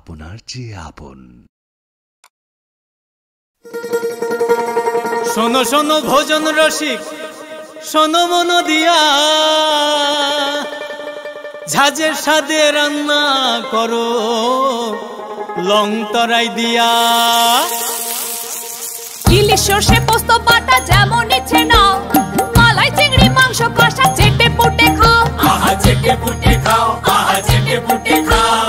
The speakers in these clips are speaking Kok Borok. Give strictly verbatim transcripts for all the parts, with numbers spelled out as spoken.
আপনার চেয়ে আপন। শোনো শোনো ভোজন রসিক, শোনো মন দিয়া, ঝাঁঝের স্বাদে রান্না করো লং তরাই দিয়া। ইলিশ সর্ষে পোস্ত বাটা যেমন ইচ্ছে নাও, মালাই চিংড়ি মাংস কষা চেটে পুটে খাও। আহা চেটে পুটে খাও, আহা চেটে পুটে খাও।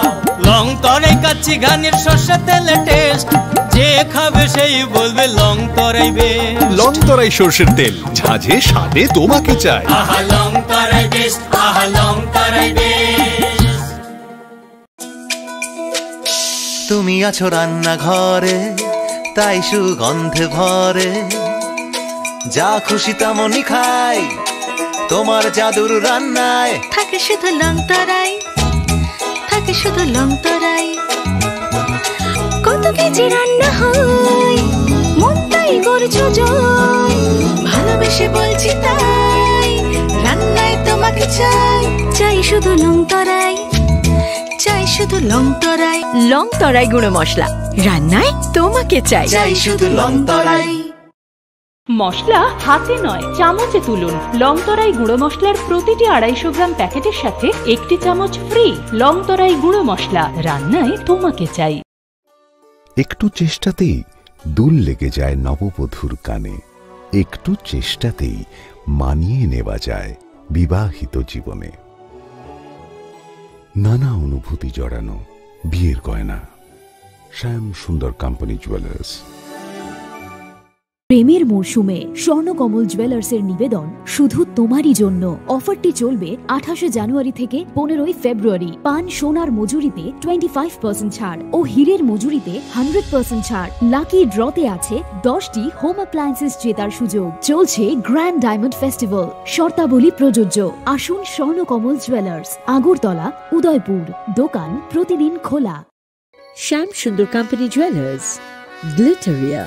লং তরাই কাচ্চি ঘানির সর্ষে তেলে টেস্ট, যে খাবে সেই বলবে লং তরাই বেস্ট। লং তরাই সর্ষের তেল, ঝাঁঝে স্বাদে তোমাকে চাই। আহা লং তরাই বেস্ট, আহা লং তরাই বেস্ট। তুমি আছো রান্নাঘরে, তাই সুগন্ধে ভরে। যা খুশি তেমনই খাই, তোমার জাদুর রান্নায়। থাকে শুধু লং তরাই, থাকে শুধু লং তরাই। কত কেজি রান্না হয়, মন তাই করছো জয়। ভালোবেসে বলছি তাই, রান্নায় তোমাকে চাই। চাই শুধু লং তরাই। চাই শুধু লং তরাই। লং তরাই গুঁড়ো মশলা, রান্নায় তোমাকে চাই। চাই শুধু লং তরাই। মশলা হাতে নয়, চামচে তুলুন। লং তরাই গুঁড়ো মশলার প্রতিটি আড়াইশো গ্রাম প্যাকেটের সাথে একটি চামচ ফ্রি। লং তরাই গুঁড়ো মশলা, রান্নায় তোমাকে চাই। একটু চেষ্টাতেই দুল লেগে যায় নববধূর কানে। একটু চেষ্টাতেই মানিয়ে নেওয়া যায় বিবাহিত জীবনে। নানা অনুভূতি জড়ানো বিয়ের গয়না। শ্যাম সুন্দর কোম্পানি জুয়েলার্স। প্রেমের মরশুমে স্বর্ণকমল জুয়েলার্সের নিবেদন শুধু তোমারই জন্য। অফারটি চলবে আঠাশে জানুয়ারি থেকে পনেরোই ফেব্রুয়ারি। পান সোনার মজুরিতে টোয়েন্টি ফাইভ পার্সেন্ট ছাড় ও হীরের মজুরিতে হান্ড্রেড পার্সেন্ট ছাড়। লাকি ড্রতে আছে দশটি হোম অ্যাপ্লায়েন্সেস জেতার সুযোগ। চলছে গ্র্যান্ড ডায়মন্ড ফেস্টিভ্যাল, শর্তাবলী প্রযোজ্য। আসুন স্বর্ণকমল জুয়েলার্স, আগরতলা, উদয়পুর। দোকান প্রতিদিন খোলা। Shyam Sundar company jewellers, Glitteria,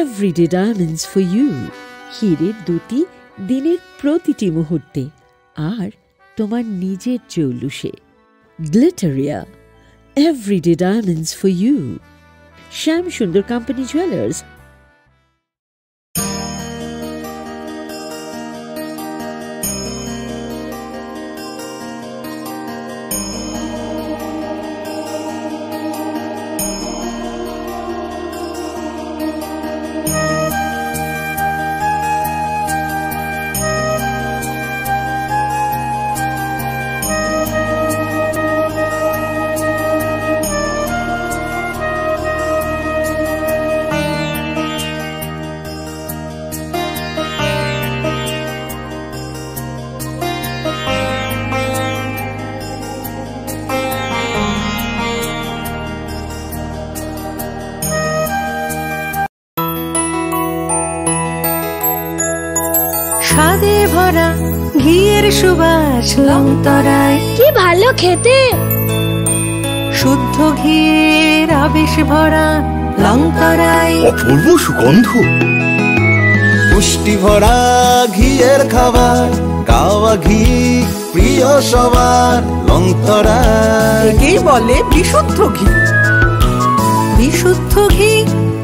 everyday diamonds for you. হীরের দ্যুতি দিনের প্রতিটি মুহূর্তে, আর তোমার নিজের জৌলুসে। Glitteria, everyday diamonds for you. Shyam Sundar company jewellers. স্বাদে ভরা ঘিয়ের সুবাস লং তরাই। কি ভালো খেতে! শুদ্ধ ঘিয়ের আবেশ ভরা লং তরাই। অপূর্ব সুগন্ধ। পুষ্টি ভরা ঘিয়ের খাবার, গাওয়া ঘি প্রিয় সবার লং তরাই। একেই বলে বিশুদ্ধ ঘি। বিশুদ্ধ ঘি,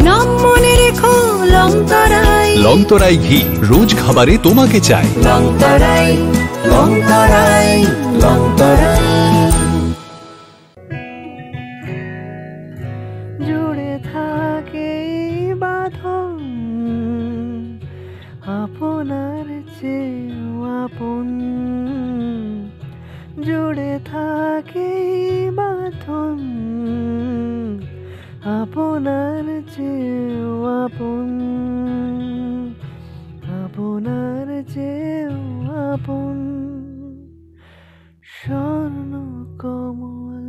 নাম মনে রেখো লং তরাই। লং তরাই ঘি, রোজ খাবারে তোমাকে চাই। লং তরাই, লং তরাই, লং তরাই। জুড়ে থাকে এই বাঁধন, আপনার চেয়েও আপন। জুড়ে থাকে এই বাঁধন, আপনার চেয়েও আপন, আপনার চেয়েও আপন। স্বর্ণ কমল।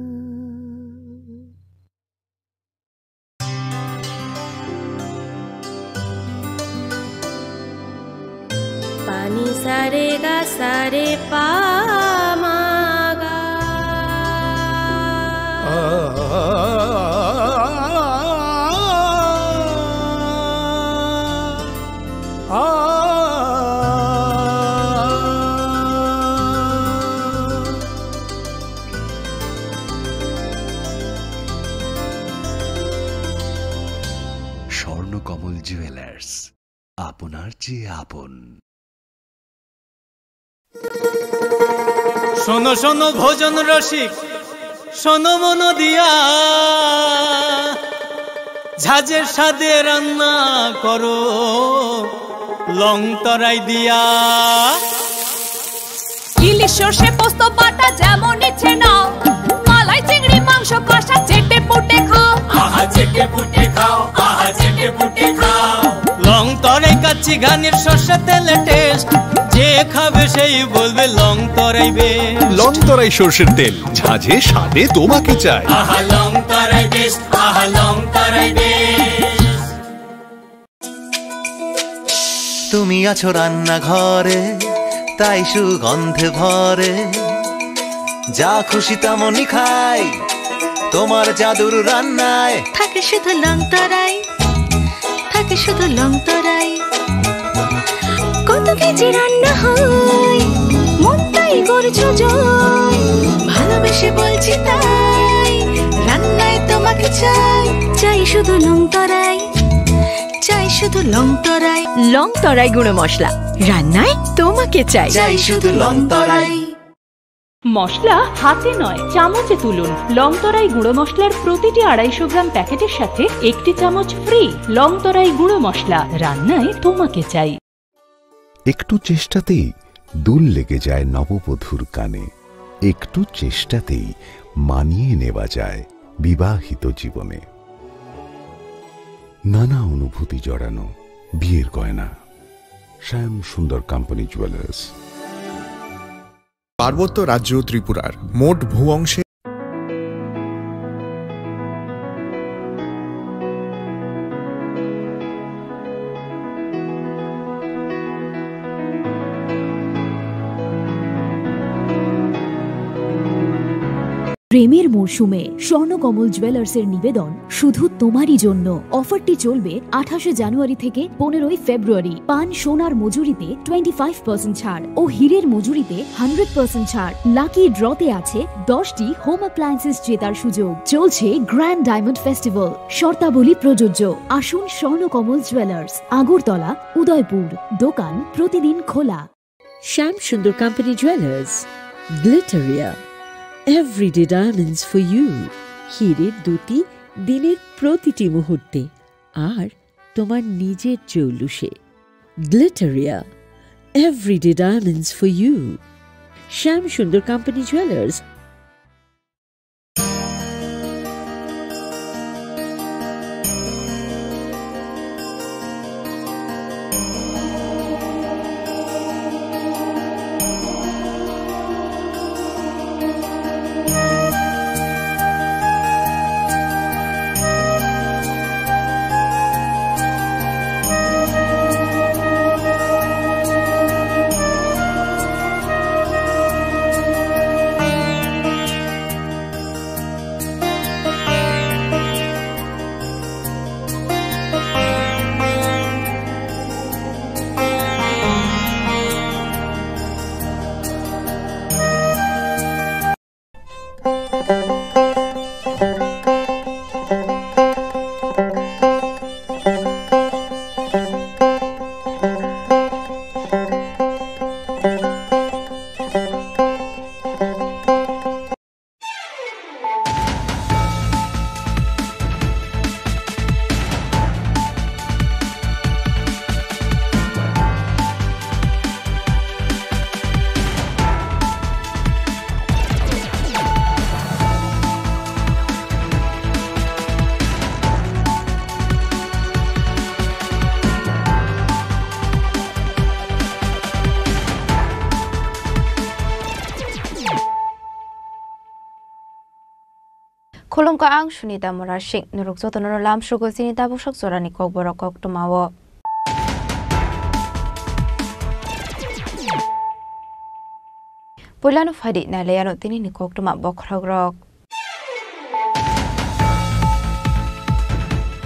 পানি সারে গা সারে পা মা গা। কমল জুয়েলার্স, আপনার যে আপন। শোনো শোনো ভোজন রসিক, শোনো মন দিয়া, ঝাঁঝের স্বাদে রান্না করো লং তরাই দিয়া। ইলিশ সর্ষে পোস্ত বাটা যেমন ইচ্ছে নাও, মালাই চিংড়ি মাংস কষা চেটে পুটে খাও। আহা চেটে পুটে খাও, আহা চেটে পুটে খাও। লং তরাই কাচ্চি ঘানির সর্ষে তেলে টেস্ট, যে খাবে সেই বলবে লং তরাই বেস্ট। লং তরাই সর্ষের তেল, ঝাঁঝে স্বাদে তোমাকে চাই। আহা লং তরাই বেস্ট, আহা লং তরাই বেস্ট। তুমি আছো রান্নাঘরে, তাই সুগন্ধে ভরে। যা খুশি তেমনই খাই, তোমার জাদুর রান্নায়। থাকে শুধু লং তরাই, থাকে শুধু লং তরাই। কত কেজি রান্না হয়, মনটাই করছো জয়। ভালোবেসে বলছি তাই, রান্নায় তোমাকে চাই। চাই শুধু লং তরাই, চাই শুধু লং তরাই। লং তরাই গুঁড়ো মশলা, রান্নায় তোমাকে চাই। চাই শুধু লং তরাই। মশলা হাতে নয়, চামচে তুলুন। লং তরাই গুঁড়ো মশলার প্রতিটি আড়াইশো গ্রাম প্যাকেটের সাথে একটি চামচ ফ্রি। লং তরাই গুঁড়ো মশলা, রান্নায় তোমাকে চাই। একটু চেষ্টাতেই দুল লেগে যায় নববধূর কানে, একটু চেষ্টাতেই মানিয়ে নেওয়া যায় বিবাহিত জীবনে। নানা অনুভূতি জড়ানো বিয়ের গয়না। শ্যাম সুন্দর কোম্পানি জুয়েলার্স। পার্বত্য রাজ্য ত্রিপুরার মোট ভূ অংশে প্রেমের মরশুমে স্বর্ণকমল জুয়েলার্সের নিবেদন শুধু তোমারই জন্য। অফারটি চলবে আঠাশে জানুয়ারি থেকে পনেরোই ফেব্রুয়ারি। পান সোনার মজুরিতে টোয়েন্টি ফাইভ পার্সেন্ট ছাড় ও হীরের মজুরিতে হান্ড্রেড পার্সেন্ট ছাড়। লাকি ড্রতে আছে দশটি হোম অ্যাপ্লায়েন্সেস জেতার সুযোগ। চলছে গ্র্যান্ড ডায়মন্ড ফেস্টিভ্যাল, শর্তাবলী প্রযোজ্য। আসুন স্বর্ণকমল জুয়েলার্স, আগরতলা, উদয়পুর। দোকান প্রতিদিন খোলা। Shyam Sundar company jewellers, Glitteria, everyday diamonds for you. হীরের দ্যুতি দিনের প্রতিটি মুহূর্তে, আর তোমার নিজের চৌলুসে। Glitteria, everyday diamonds for you. Shyam Sundar company jewellers. Khulumkha, ang Sunita Murasing. Norok jotono lamsrogo chini tabuksak jorani kokborok koktwmao. Puilano phaidi nailaiano tinini koktwma bokhorokrok.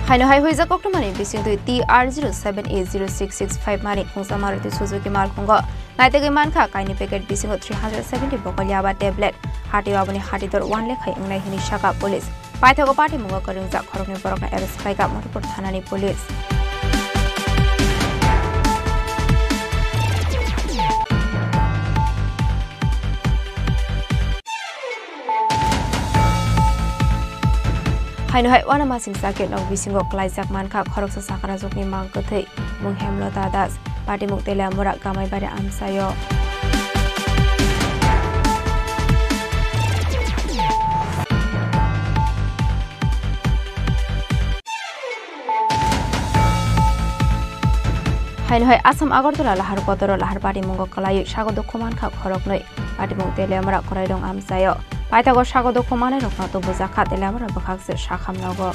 Haino hai huijak koktwmani bisingtwi T R zero seven A zero six six five mani khungsa Maruti Suzuki malkhungo naitugwi mankha kaini packet bisingo three hundred seventy bokolya ba tablet. Hatio aboni hatidor uan lekhai wngnai hwnwi sakha police. Paithago patimungo kwrwngjak khoroknwi borokno arrest khlaikha Madhupur thanani police. Haino hai uanamasing sakhe nok bisingo klaijak mankha khoroksa sakrajwkni mang kwthwi, mung Hemlota Das, patimung Teliamura Gamaibari amchaio. Haino hai Assam Agartala lahar kotoro lahar patimungo kwlaiwi sago dukhu mankha khoroknwi. Patimung Teliamura Korairong amchaio. Paithago sago dukhu manwi rokno tubujakha Teliamura bwkhakse sakham nogo.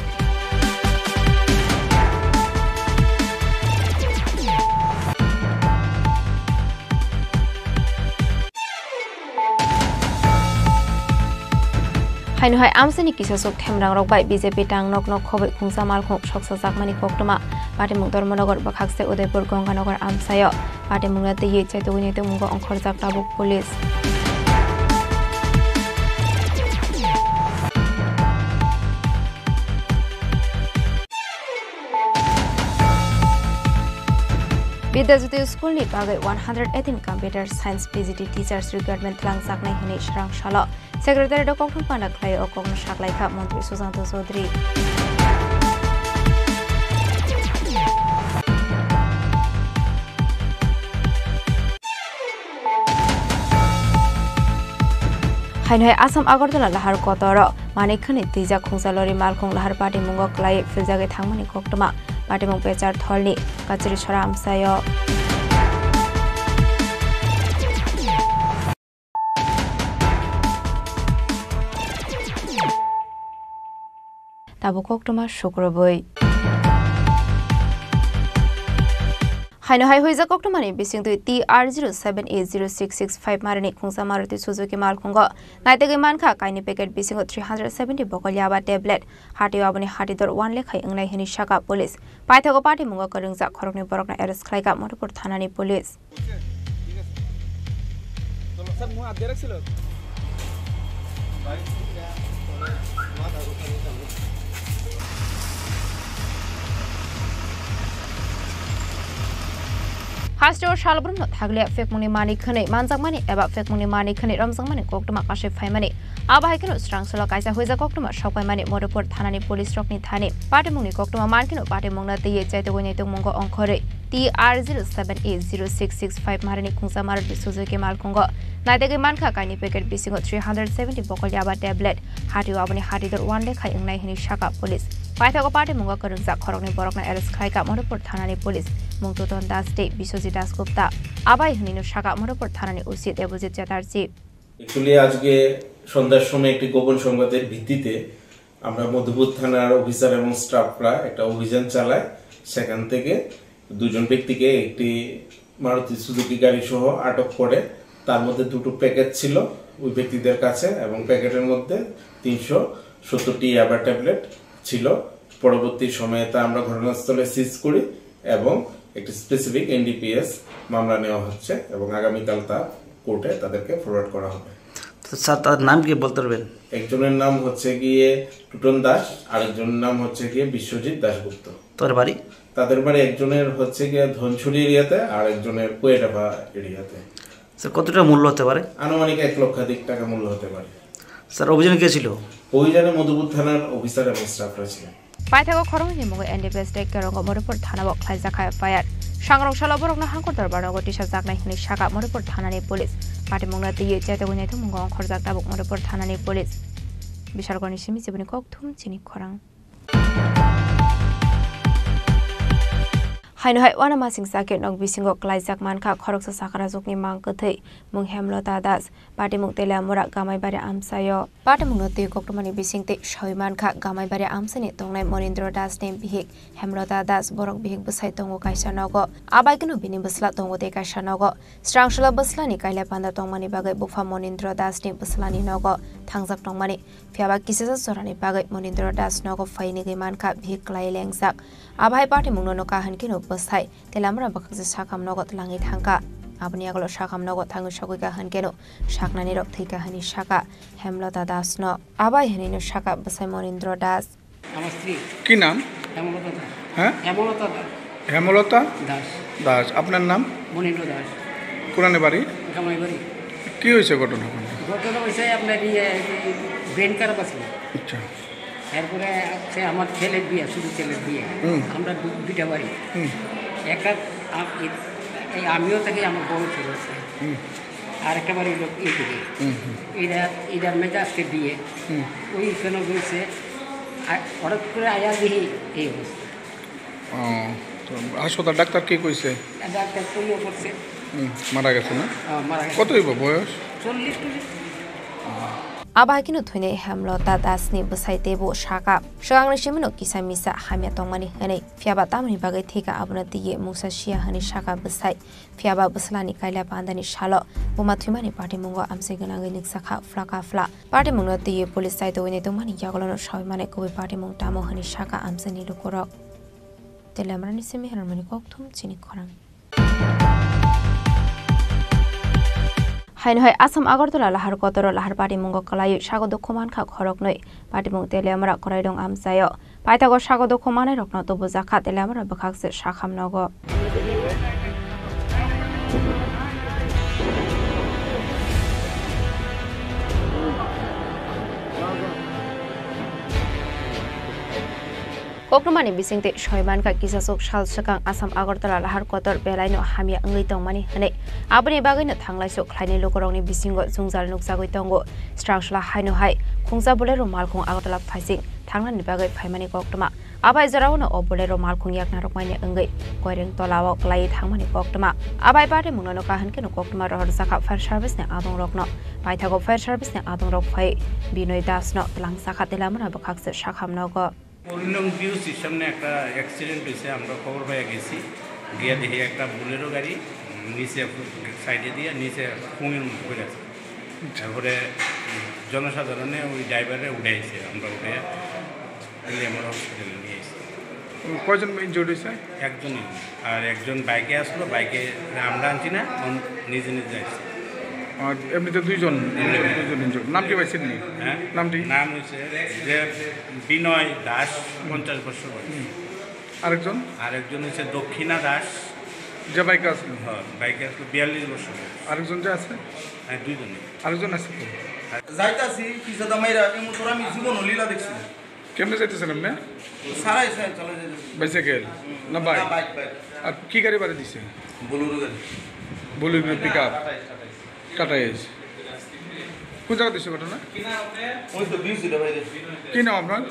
Haino hai amchaini kisasuk themrangrok bai B J P tangnokno khobwi khungsa malkhung soksajakmani koktwma. Patimung Dharmanagar bwkhakse Udaipur Ganganagar amchaio. Patimungno twiwi chaitugwi naitukmungo ongkhorjak tabuk police. Bidya Jyoti School ni bagwi one hundred eighteen computer science P G T teachers recruitment twlangjaknai hwnwi swrang salo. Secretariat o kokthum panda khlai o kokno saklaikha Montri Sushanta Chowdhury. Haino hai Assam Agartala lahar kotoro manik khani twijak khungsa lori malkhung lahar patimungo kwlaiwi philjagwi thangmani koktwma. Patimung Pechar Tholni Kachiri Sora amchaio. Tabuk koktwma sukrubwi. Haino hai huijak koktwmani bisingtwi T R zero seven A zero six six five marini khungsa Maruti Suzuki malkhungo naitugwi mankha kaini packet bisingo three hundred seventy bokol yaba tablet. Hatio aboni hatidor one lekhai wngnai hwnwi sakha police. Paithago patimungo kwrwngjak khoroknwi borokno arrest khlaikha Madhupur thanani police. Hasteo salbrumno thaglia phekmungni mani khwnwi manjakmani eba phekmungni mani khwnwi romjakmani koktwma kasui phaimani. Abo hai kheno swrang salo kaisa huijak koktwma sokpaimani Madhupur thanani police rokni thani. Patimungni koktwma man kheno patimungno twiwi chaitugwi naitukmungo ongkhorwi T R zero seven A zero six six five marini khungsa Maruti Suzuki malkhungo naitugwi mankha kaini packet bisingo three hundred seventy bokol yaba tablet. Hatio aboni hatidor one lekhai wngnai hwnwi sakha police. Paithago patimungo kwrwngjak khoroknwi borokno arrest khlaikha Madhupur thanani police. Mung Tuton Das tei Biswajit Das Gupta. Abai hwnwino sakha Madhupur thanani O C Debojit Chatterjee. Actually, আজকে সন্ধ্যার সময় একটি গোপন সংবাদের ভিত্তিতে আমরা মধুপুর থানার অফিসার এবং স্টাফরা একটা অভিযান চালায়। সেখান থেকে দুজন ব্যক্তিকে একটি মারুতি সুজুকি গাড়ি সহ আটক করে। তার মধ্যে দুটো প্যাকেট ছিল ওই ব্যক্তিদের কাছে এবং প্যাকেটের মধ্যে তিনশো সত্তরটি ইয়াবা ট্যাবলেট ছিল। পরবর্তী সময়ে তা আমরা ঘটনাস্থলে সিজ করি এবং একটি স্পেসিফিক এনডিপিএস মামলা নেওয়া হচ্ছে এবং আগামীকাল তা কোর্টে তাদেরকে ফরওয়ার্ড করা হবে। তো স্যার, তার নাম কি বলতে পারবেন? একজনের নাম হচ্ছে গিয়ে টুটন দাস, আরেকজনের নাম হচ্ছে গিয়ে বিশ্বজিৎ দাশগুপ্ত। তার বাড়ি? তাদের বাড়ি একজনের হচ্ছে গিয়ে ধনছড়ি এরিয়াতে, আর একজনের কুয়েটাপা এরিয়াতে। স্যার, কতটা মূল্য হতে পারে? আনুমানিক এক লক্ষাধিক টাকা মূল্য হতে পারে। স্যার, অভিযানে কে ছিল? অভিযানে মধুপুর থানার অফিসার এবং স্টাফরা ছিলেন। Paithago khoroknwi ni mungo N D P S tei Kerongo Madhupur thanao khlaijak kha F I R. Sangrong salo borokno hangkor dorbar nogo tisajaknai hwnwi sakha Madhupur thanani police. Patimungno twiwi chaitugwi naitukmungo ongkhorjak tabuk Madhupur thanani police. Bishalgorni simi chiboni kokthum chini khorang. Haino hai uanamasing sakhe nok bisingo klaijak mankha khoroksa sakrajwkni mang kwthwi, mung Hemlota Das, patimung Teliamura Gamaibari amchaio. Patimungno twi koktwmani bisingtwi sawi mankha Gamaibari amchaini tongnai Monindra Das ni bihik Hemlota Das, borok bihik bwsai tongo kaisa nogo. Abaikeno bini bwsla tongo tei kaisa nogo. Srangsolo bwslani kailai panda tongmani bagwi bupha Monindra Das ni bwslani nogo thangjak tongmani. Phiyaba kisasa jorani bagwi Monindra Das nogo phainigwi mankha bihik kwlai lengjak. Abo hai patimungno nukha hwnkhe no bwsai Teliamura bwkhaksa sakham nogo twlangwi thangkha. Aboni yagulo sakham nogo thangwi sogwikha hwnkhe no saknani rok thwikha hwnwi sakha Hemlota Das no. Abai hwnwi no sakha bwsai Monindra Das. আমার স্ত্রী কি নাম? হেমলতা দাস। হ্যাঁ? হেমলতা দাস। হেমলতা দাস। দাস। আপনার নাম? মনীন্দ্র দাস। কোনানে বাড়ি? কামাই বাড়ি। কি হয়েছে ঘটনা ওখানে? ঘটনা হয়েছে আপনার ইয়ে, এই ভ্যান খারাপ আছিল। আচ্ছা। এরপরে আছে আমার ছেলের বিয়ে, শুধু ছেলের বিয়ে। হুম। আমরা দু-, দুইটা বাড়ি। হুম। একটা আ-, এ-, এই আমিও থাকি, আমার বড় ছেলে আছে। হুম। আর একটা বাড়ি হলো এইদিকে। হুম, হুম। এরা, এরা মেয়েটা আজকে বিয়ে। হুম। ওই কেন বলছে, আ-, হঠাৎ করে আয়া দেখি এই অবস্থা। ও, তো হাসপাতাল ডাক্তার কি কইছে? ডাক্তার তো ইয়ে করছে। হুম, মারা গেছে না? হ্যাঁ, মারা গেছে। কত হইব বয়স? চল্লিশ টল্লিশ। Abo hai kheno thwinai Hemlota Dasni bwsai teibo sakha, swkangni simino kisa misa hamya tongmani hwnwi, phiyaba tamoni bagwi thwikha abono twiwi mungsa siya hwnwi sakha bwsai. Phiyaba bwslani kaila pandani salo buma thwimani patimungo amchai gwnangwi nukjakha phlaka phla. Patimungno twiwi police chaitogwi naitokmani yagulono sawi mani kubui patimung tamo hwnwi sakha amchaini lukurok. Teliamrani simi Hermani Kokthum chini khorang. Haino hai Assam Agartala lahar kotoro lahar patimungo kwlaiwi sago dukhu mankha khoroknwi. Patimung Teliamra Koraidong amchaio. Paithago sago dukhu manwi rokno tubujakha Teliamra bwkhakse sakham nogo. Koktwmani bisingtwi soi mankha, kisasuk sal swkang Assam Agartala lahar kotor belaino hamya wngwi tongmani hwnwi. Aboni bagwino thanglaisu khlainai lukurokni bisingo jwngjal nukjagwi tongo. Srang sla haino hai khungsa Bolero malkhung Agartala phaising thangnani bagwi phaimani koktwma. Abai joraono o Bolero malkhung yakna rwkmani wngwi koireng tolao kwlaiwi thangmani koktwma. Abai patimungno nukha hwnkhe koktwma rohorjakha fire service ni adongrokno. Paithago fire service ni adongrok phai Binoy Das no twlangjakha Teliamra bwkhakse sakham nogo. Arindam view স্টেশনে একটা অ্যাক্সিডেন্ট হয়েছে, আমরা খবর পেয়ে গেছি, গিয়ে দেখি একটা বোলেরো গাড়ি নিচে, সাইডে দিয়ে নিচে কুমির পড়ে আছে। তারপরে জনসাধারণে ওই ড্রাইভারে উঠাইছে, আমরা উঠে লেমন হসপিটালে নিয়ে এসেছি। কয়জন ইনজুর্ড হয়েছে? একজনই। আর একজন বাইকে আসলো, বাইকে আমরা আনছি না, নিজে নিজে আসছে। আর এমনিতে দুইজন, দুইজন ইনজুর্ড। নাম কি পাইছেন নি? হ্যাঁ? নামটি? নাম হচ্ছে যে বিনয় দাস, পঞ্চাশ বছর বয়স। আরেকজন? আরেকজন হচ্ছে দক্ষিণা দাস। যে বাইকে আসলো? হ্যাঁ, বাইকে আসলো, বিয়াল্লিশ বছর বয়স। আরেকজন যে আছে? হ্যাঁ, দুইজনই। আরেকজন আছে তো? যাইতাছি পিছাদা মাইরা, এমন তোর আমি জীবন লীলা দেখছি। কেমনে যাইতেছেন আপনি? সারাই সারাই চলে যাইতেছি। বাইসাইকেল? না বাইক? না, বাইক, বাইক। আর কি গাড়ি বাড়ি দিছে? বোলেরো গাড়ি। Bolero pick up? Tata Ace. কোন জায়গা দিছে ঘটনা? ওই তো ভিউ ছিল ভাই। কি নাম আপনার?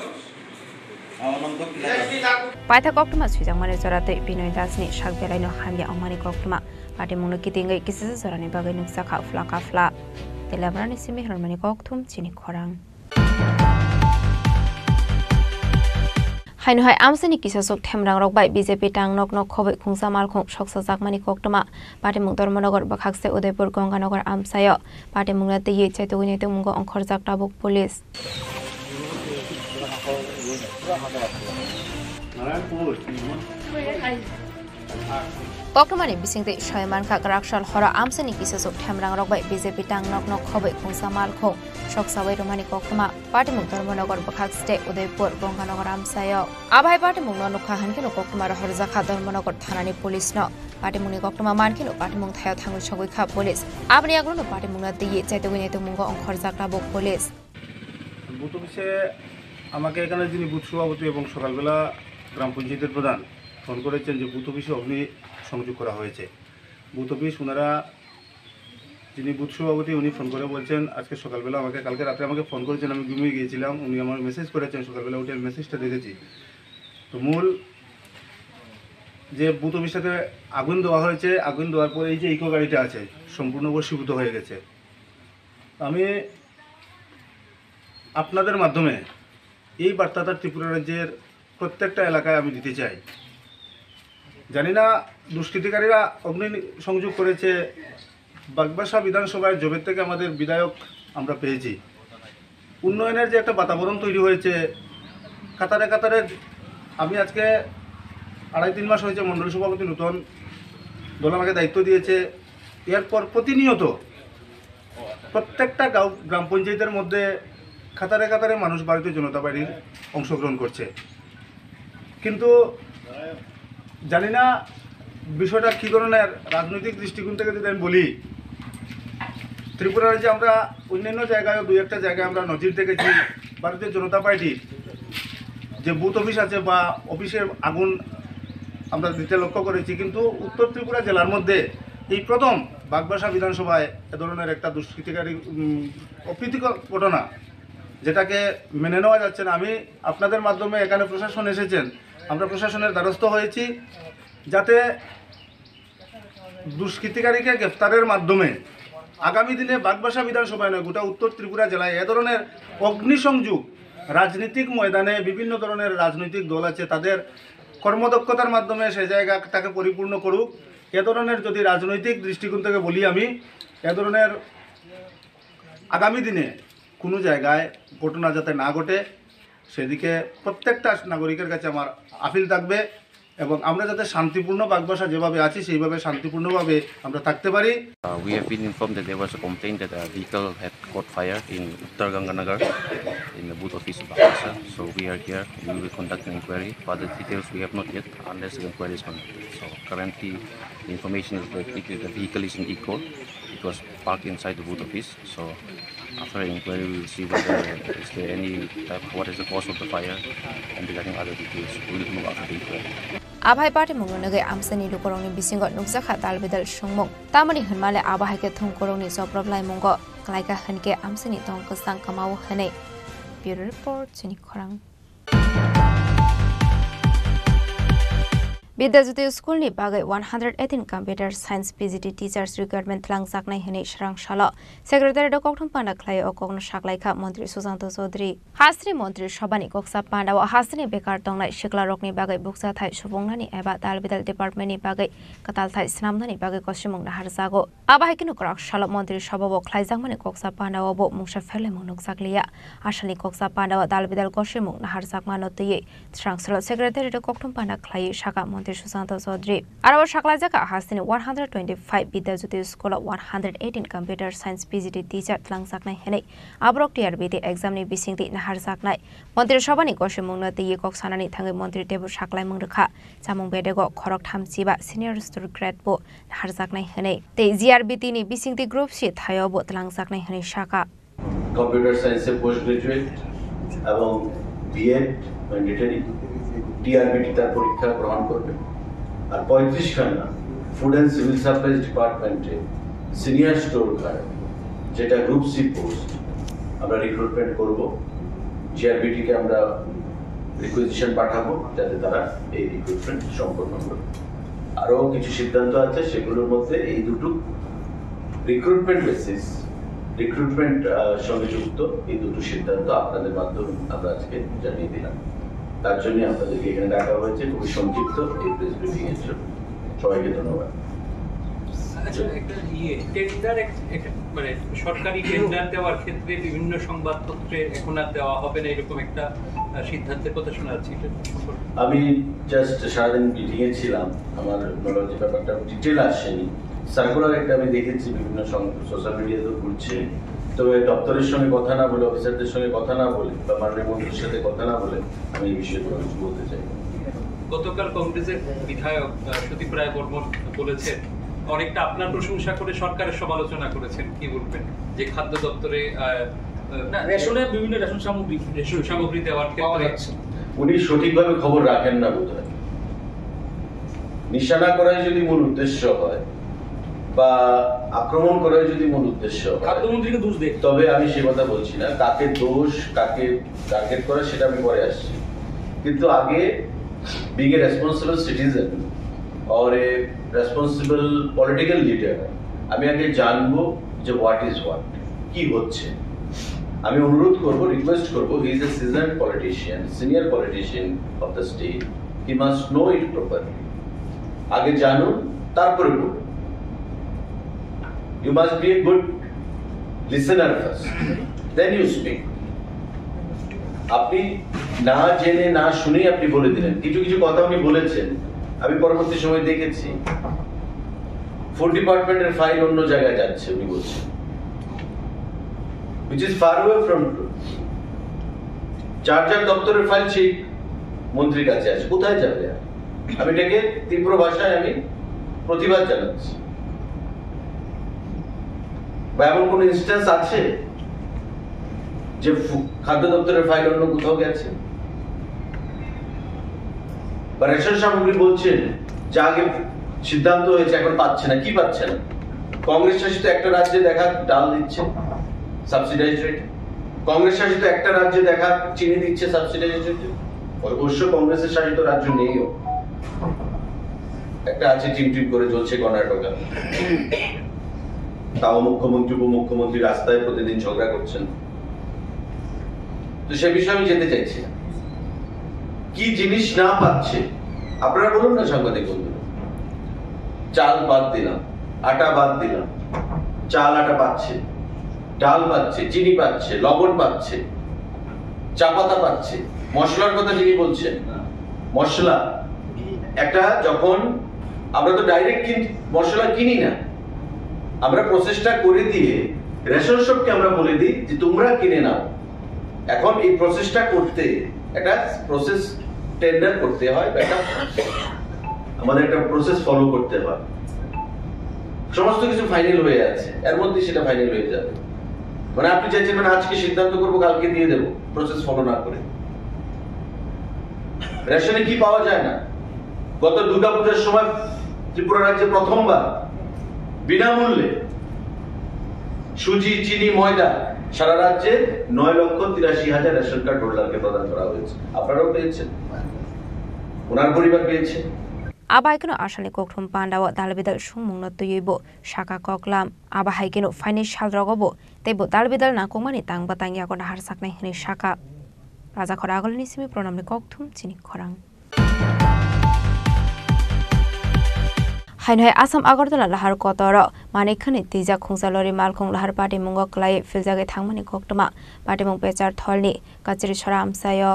আমার নাম দক্ষিণ আকাশ। Paithak koktwma swijakmani jora tei Binoy Das ni sak belaino hamya wngmani koktwma. Patimungno kitingwi kisisa jorani bagwi nukjakha phla ka phla. Teliamrani simi Hermani Kokthum chini khorang. Haino hai amchaini kisasuk themrangrok bai B J P tangnokno khobwi khungsa malkhung soksajakmani koktwma. Patimung Dharmanagar bwkhakse Udaipur Ganganagar amchaio. Patimungno twiwi chaitugwi naitugmungo ongkhorjak tabuk police. Koktwmani bisingtwi soi mankha, kwraksal horo amchaini kisasuk themrangrok bai B J P tangnokno khobwi khungsa malkhung soksawi rwmani koktwma. Patimung Dharmanagar bwkhakste Udaipur Ganganagar amchaio. Abai patimungno nukha hwnkheno koktwma rohorjakha Dharmanagar thanani police no. Patimungni koktwma mankheno patimung thaio thangwi sogwi kha police. Aboni yagulono patimungno twiwi chaitugwi naitugmungo ongkhorjak tabuk police. Booth অফিসে আমাকে এখানে যিনি বুথ সভাপতি এবং সকালবেলা গ্রাম পঞ্চায়েতের প্রধান ফোন করেছেন যে বুথ অফিসে অগ্নি সংযোগ করা হয়েছে। বুথ অফিস ওনারা, যিনি বুথ সভাপতি, উনি ফোন করে বলছেন, আজকে সকালবেলা আমাকে, কালকে রাতে আমাকে ফোন করেছেন, আমি ঘুমিয়ে গিয়েছিলাম, উনি আমার মেসেজ করেছেন, সকালবেলা উঠে আমি মেসেজটা দেখেছি। তো মূল যে বুথ অফিসটাতে আগুন দেওয়া হয়েছে, আগুন দেওয়ার পরে এই যে ইকো গাড়িটা আছে, সম্পূর্ণ ভস্মীভূত হয়ে গেছে। আমি আপনাদের মাধ্যমে এই বার্তাটা ত্রিপুরা রাজ্যের প্রত্যেকটা এলাকায় আমি দিতে চাই। জানি না দুষ্কৃতিকারীরা অগ্নি সংযোগ করেছে। বাগবাসা বিধানসভায় জবের থেকে আমাদের বিধায়ক আমরা পেয়েছি। উন্নয়নের যে একটা বাতাবরণ তৈরি হয়েছে, কাতারে কাতারে আমি আজকে আড়াই তিন মাস হয়েছে মণ্ডল সভাপতি নতুন, দল আমাকে দায়িত্ব দিয়েছে। এরপর প্রতিনিয়ত প্রত্যেকটা গাঁও, গ্রাম পঞ্চায়েতের মধ্যে কাতারে কাতারে মানুষ ভারতীয় জনতা পার্টির অংশগ্রহণ করছে। কিন্তু জানি না বিষয়টা কী ধরনের রাজনৈতিক দৃষ্টিকোণ থেকে যদি আমি বলি, ত্রিপুরা রাজ্যে আমরা অন্যান্য জায়গায়ও দুই একটা জায়গায় আমরা নজির দেখেছি ভারতীয় জনতা পার্টির যে বুথ অফিস আছে বা অফিসে আগুন আমরা দিতে লক্ষ্য করেছি, কিন্তু উত্তর ত্রিপুরা জেলার মধ্যে এই প্রথম বাগবাসা বিধানসভায় এ ধরনের একটা দুষ্কৃতিকারী, উম, অপ্রীতিকর ঘটনা, যেটাকে মেনে নেওয়া যাচ্ছে না। আমি আপনাদের মাধ্যমে, এখানে প্রশাসন এসেছেন, আমরা প্রশাসনের দ্বারস্থ হয়েছি, যাতে দুষ্কৃতিকারীকে গ্রেফতারের মাধ্যমে আগামী দিনে বাগবাসা বিধানসভায় নয়, গোটা উত্তর ত্রিপুরা জেলায় এ ধরনের অগ্নিসংযোগ, রাজনৈতিক ময়দানে বিভিন্ন ধরনের রাজনৈতিক দল আছে, তাদের কর্মদক্ষতার মাধ্যমে সেই জায়গাটাকে পরিপূর্ণ করুক। এ ধরনের, যদি রাজনৈতিক দৃষ্টিকোণ থেকে বলি আমি, এ ধরনের আগামী দিনে কোনো জায়গায় ঘটনা যাতে না ঘটে, সেদিকে প্রত্যেকটা নাগরিকের কাছে আমার আপিল থাকবে এবং আমরা যাতে শান্তিপূর্ণ বাগবাসা যেভাবে আছি, সেইভাবে শান্তিপূর্ণভাবে আমরা থাকতে পারি। Uh, we have been informed that there was a complaint that a vehicle had caught fire in Uttar Ganganagar in the booth office of Bagbasa. So we are here. We will conduct an inquiry. Further details we have not yet, unless the inquiry is conducted. So currently, the information is that it- the vehicle is in Eco. It was parked inside the booth office. So after inquiry, we will see whether is there any type, what is the cause of the fire, and regarding other details, we will look after the inquiry. Aphai party mungno nugwi amsani lukurokni bisingo nukjakha dalbidal songmung. Tamoni hwnmale abo hai khe thungkurokni joprop laimungo klaikha hwnkhe amsani tong kwchang kwmao hwnwi. Bureau Report, Chini Khorang. Bidya Jyoti School ni bagwi one hundred eighteen Computer Science P G T teachers recruitment twlangjaknai hwnwi swrang salo Secretariat o kokthum panda khlai o kokno saklaikha Montri Susanto Chaudhary. Hasteni Montri Sabhani koksa panda o hasteni bekar tongnai siklarokni bagwi bukchathai subungnani eba dalbidal department ni bagwi kwtalthai swnamnani bagwi kosimung naharjago. Abo hai kheno kwrak salo Montri Sabha o khlaijakmani koksa panda o bo mungsa pherlaimung nukjakliya. Asalni koksa panda o dalbidal kosimung naharjakmano twiwi Swrang salo Secretariat o kokthum panda khlaiwi sakha Montri Susanto Chaudhary. Aro o saklaijak kha hasteni one hundred twenty-five Bidya Jyoti School o one hundred eighteen Computer Science P G T teacher twlangjaknai hwnwi aborok T R B T exam ni bisingtwi naharjaknai. Montri Sabhani kosimungno twiwi kok sanani thangwi Montri teibo saklaimung rwkha. Chamung bedego khoroktham chiba senior student grade bo naharjaknai hwnwi tei G R B T ni bisingtwi Group C thaio bo twlangjaknai hwnwi sakha. Computer সায়েন্সে post graduate এবং B Ed mandatory. TRBT তার পরীক্ষা গ্রহণ করবে। আর পঁয়ত্রিশখানা food and civil supplies ডিপার্টমেন্টে senior store guard, যেটা group C post, আমরা রিক্রুটমেন্ট করব। জিআরবিটিকে আমরা রিকুইজিশন পাঠাবো যাতে তারা এই রিক্রুটমেন্ট সম্পন্ন করে। আরও কিছু সিদ্ধান্ত আছে, সেগুলোর মধ্যে এই দুটো রিক্রুটমেন্ট বেসিস, রিক্রুটমেন্ট সঙ্গে যুক্ত এই দুটো সিদ্ধান্ত আপনাদের মাধ্যমে আমরা আজকে জানিয়ে দিলাম। তার জন্য আপনাদেরকে এখানে ডাকা হয়েছে খুবই সংক্ষিপ্ত এই প্রেস ব্রিফিং এর জন্য। সবাইকে ধন্যবাদ। আচ্ছা, একটা ইয়ে, টেন্ডার, একটা মানে সরকারি টেন্ডার দেওয়ার ক্ষেত্রে বিভিন্ন সংবাদপত্রে এখন আর দেওয়া হবে না, এরকম একটা সিদ্ধান্তের কথা শোনা যাচ্ছে। আমি জাস্ট সারাদিন মিটিং এ ছিলাম, আমার নলেজে ব্যাপারটা ডিটেল আসেনি। সার্কুলার একটা আমি দেখেছি, বিভিন্ন সোশ্যাল মিডিয়াতে ঘুরছে। তবে দপ্তরের সঙ্গে কথা না বলে, অফিসারদের সঙ্গে কথা না বলে বা মাননীয় মন্ত্রীর সাথে কথা না বলে আমি এই বিষয়ে কোনো কিছু বলতে চাই না। গতকাল কংগ্রেসের বিধায়ক সুদীপ রায় বর্মন বলেছেন, অনেকটা আপনার প্রশংসা করে সরকারের সমালোচনা করেছেন। কি বলবেন যে খাদ্য দপ্তরে রেশনে, বিভিন্ন রেশন সামগ্রী রেশন সামগ্রী দেওয়ার ক্ষেত্রে উনি সঠিকভাবে খবর রাখেন না বোধহয়। নিশানা করাই যদি মূল উদ্দেশ্য হয় বা আক্রমণ করাই যদি মূল উদ্দেশ্য হয়, খাদ্যমন্ত্রীকে দোষ দেয়। তবে আমি সে কথা বলছি না, কাকে দোষ, কাকে টার্গেট করা, সেটা আমি পরে আসছি। কিন্তু আগে, being a responsible citizen or a responsible political leader, আমি আগে জানবো যে what is what, কি হচ্ছে। আমি অনুরোধ করব, রিকোয়েস্ট করব, he is a seasoned politician, senior politician of the state, he must know it properly. আগে জানুন, তারপরে বলুন। You must be a good listener first, then you speak. আপনি না জেনে না শুনেই আপনি বলে দিলেন। কিছু কিছু কথা উনি বলেছেন, আমি পরবর্তী সময় দেখেছি ফুড ডিপার্টমেন্টের ফাইল অন্য জায়গায় যাচ্ছে, উনি বলছেন, which is far away from truth. যার যার দপ্তরের ফাইল সেই মন্ত্রীর কাছে আছে, কোথায় যাবে আর? আমি এটাকে তীব্র ভাষায় আমি প্রতিবাদ জানাচ্ছি। বা এমন কোনো ইনস্ট্যান্স আছে যে খাদ্য দপ্তরের ফাইল অন্য কোথাও গেছে? বা রেশন সামগ্রী বলছেন যে আগে সিদ্ধান্ত হয়েছে, এখন পাচ্ছে না। কি পাচ্ছে না? কংগ্রেস শাসিত একটা রাজ্যে দেখা ডাল দিচ্ছে সাবসিডাইজ রেটে, কংগ্রেস শাসিত একটা রাজ্যে দেখা চিনি দিচ্ছে সাবসিডাইজ রেটে। অবশ্য কংগ্রেসের শাসিত রাজ্য নেইও, একটা আছে টিম টিম করে চলছে কর্ণাটকা। তাও মুখ্যমন্ত্রী উপমুখ্যমন্ত্রী রাস্তায় প্রতিদিন ঝগড়া করছেন। তো সে বিষয়ে আমি যেতে চাইছি না। কি জিনিস না পাচ্ছে আপনারা বলুন না সাংবাদিক বন্ধুরা। চাল বাদ দিলাম, আটা বাদ দিলাম, চাল আটা পাচ্ছে, ডাল পাচ্ছে, চিনি পাচ্ছে, লবণ পাচ্ছে, চা পাতা পাচ্ছে, মশলার কথা যিনি বলছেন, মশলা একটা যখন আমরা তো ডাইরেক্ট মশলা কিনি না, আমরা প্রসেসটা করে দিয়ে রেশন শপকে আমরা বলে দিই যে তোমরা কিনে নাও। এখন এই প্রসেসটা করতে একটা প্রসেস টেন্ডার করতে হয় বা একটা আমাদের একটা প্রসেস ফলো করতে হয়। সমস্ত কিছু ফাইনাল হয়ে আছে, এর মধ্যে সেটা ফাইনাল হয়ে যাবে। মানে আপনি চাইছেন মানে আজকে সিদ্ধান্ত করবো, কালকে দিয়ে দেবো, প্রসেস ফলো না করে। রেশনে কি পাওয়া যায় না? গত দুর্গাপূজার সময় ত্রিপুরা রাজ্যে প্রথমবার বিনামূল্যে সুজি, চিনি, ময়দা সারা রাজ্যে নয় লক্ষ তিরাশি হাজার রেশন কার্ড হোল্ডারকে প্রদান করা হয়েছে। আপনারাও পেয়েছেন, ওনার পরিবার পেয়েছে। Abaikeno asalni kokthum pandao dalbidal sungmungno twiwi bo saka koklam. Aba haikeno phainai salrogo bo teibo dalbidal nangkukmani tangba tangyago nahar saknai hwnwi saka. Rajakhor Agulini simi Pranamni kokthum chini khorang. Haino hai Assam Agartala lahar kotoro manik khani twijak khungsa lori malkhung lahar patimungo kwlaiwi philjagwi thangmani koktwma. Patimung Pechar Tholni Kachiri Sora amchaio.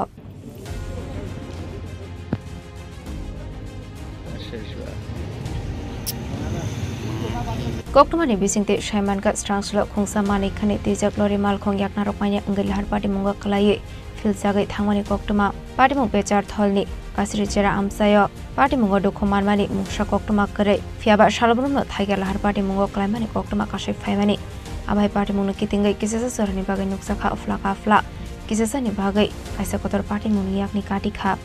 Koktwmani bisingtwi saimankha srangsulo khungsa manik khani twijak lori malkhung yaknarok manya wngwi lahar patimungo kwlaiwi philjagwi thangmani koktwma. Patimung Pechar Tholni Kachiri Chera amchaio patimungo dukhu manmani mungsa koktwma kwrwi. Phiyaba salbrumno thaiga lahar patimungo kwlaimani koktwma kasui phaimani. Abai patimungno kitingwi kisasa chorani bagwi nukjakha uphla kaphla, kisasani bagwi kaisa kotor patimungni yakni kati kha.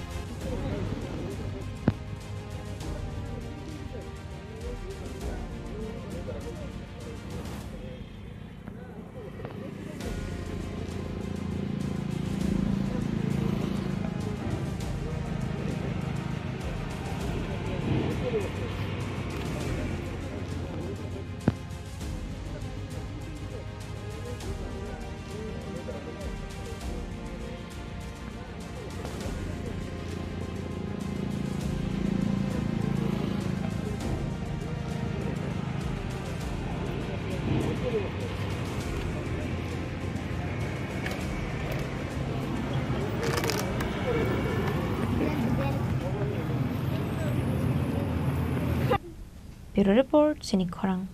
Bureau Report, Chini Khorang.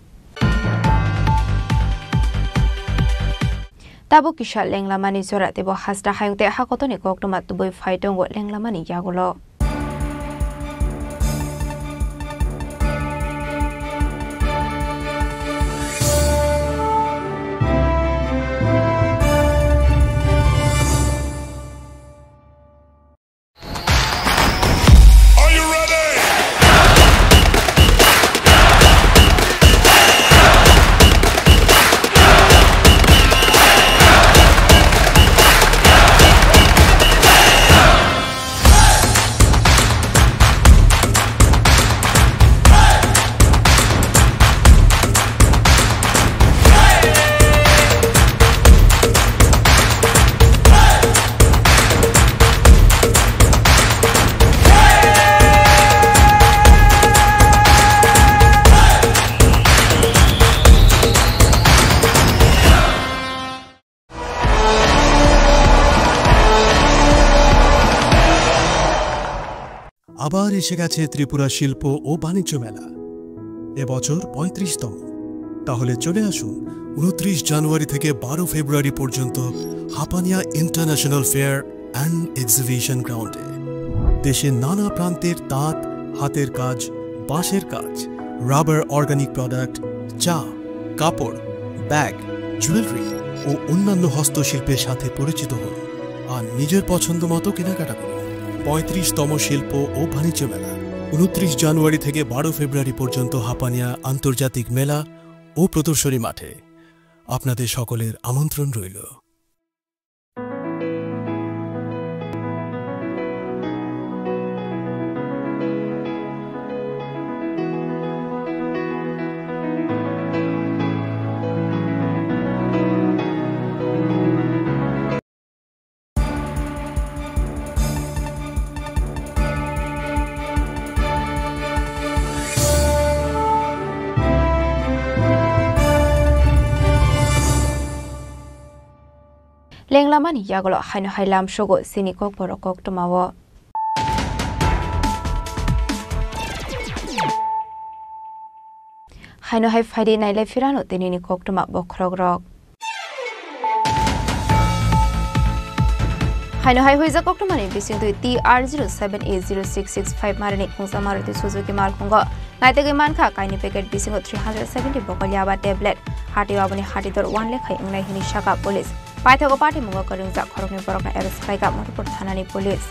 Tabuk kisa lenglamani jora teibo hasta hayung tei hakotoni koktwma tubui phai tongo lenglamani yagulo. আবার এসে গেছে ত্রিপুরা শিল্প ও বাণিজ্য মেলা, এবছর পঁয়ত্রিশতম। তাহলে চলে আসুন ঊনত্রিশ জানুয়ারি থেকে বারো ফেব্রুয়ারি পর্যন্ত Hapania international fair and exhibition গ্রাউন্ডে। দেশের নানা প্রান্তের তাঁত, হাতের কাজ, বাঁশের কাজ, রাবার অর্গানিক প্রোডাক্ট, চা, কাপড়, ব্যাগ, জুয়েলারি ও অন্যান্য হস্তশিল্পের সাথে পরিচিত হন আর নিজের পছন্দ মতো কেনাকাটা করুন। পঁয়ত্রিশতম শিল্প ও বাণিজ্য মেলা, ঊনত্রিশ জানুয়ারি থেকে বারো ফেব্রুয়ারি পর্যন্ত হাপানিয়া আন্তর্জাতিক মেলা ও প্রদর্শনী মাঠে আপনাদের সকলের আমন্ত্রণ রইল। Lenglamani yagulo haino hai lamsogo chini kokborok koktwmao. Haino hai phaidi nailai phirano tinini koktwma bokhorokrok. Haino hai huijak koktwmani bisingtwi T R zero seven A zero six six five marini khungsa Maruti Suzuki malkhungo naitugwi mankha kaini packet bisingo three hundred seventy bokolya ba tablet. Hatio aboni hatidor one lekhai wngnai hwnwi saka police. Paithago patimungo kwrwngjak khoroknwi borokno arrest khlaikha Madhupur thanani police.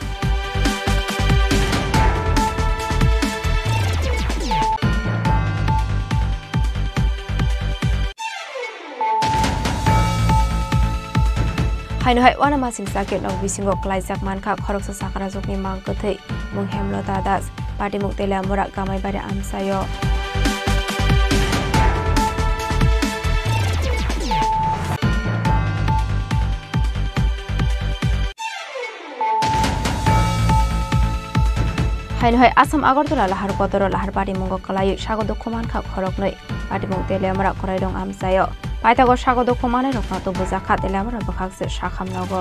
Haino hai uanamasing chakhe nok bisingo klaijak mankha khoroksa chakrajwkni mang kwthwi, mung Hemlota Das, patimung Teliamura Gamaibari amchaio. Haino hai Assam Agartala lahar kotoro lahar patimungo kwlaiwi sago dukhu mankha khoroknwi. Patimung Teliamura Korairong amchaio. Paithago sago dukhu manwi rokno tubujakha Teliamura bwkhakse sakham nogo.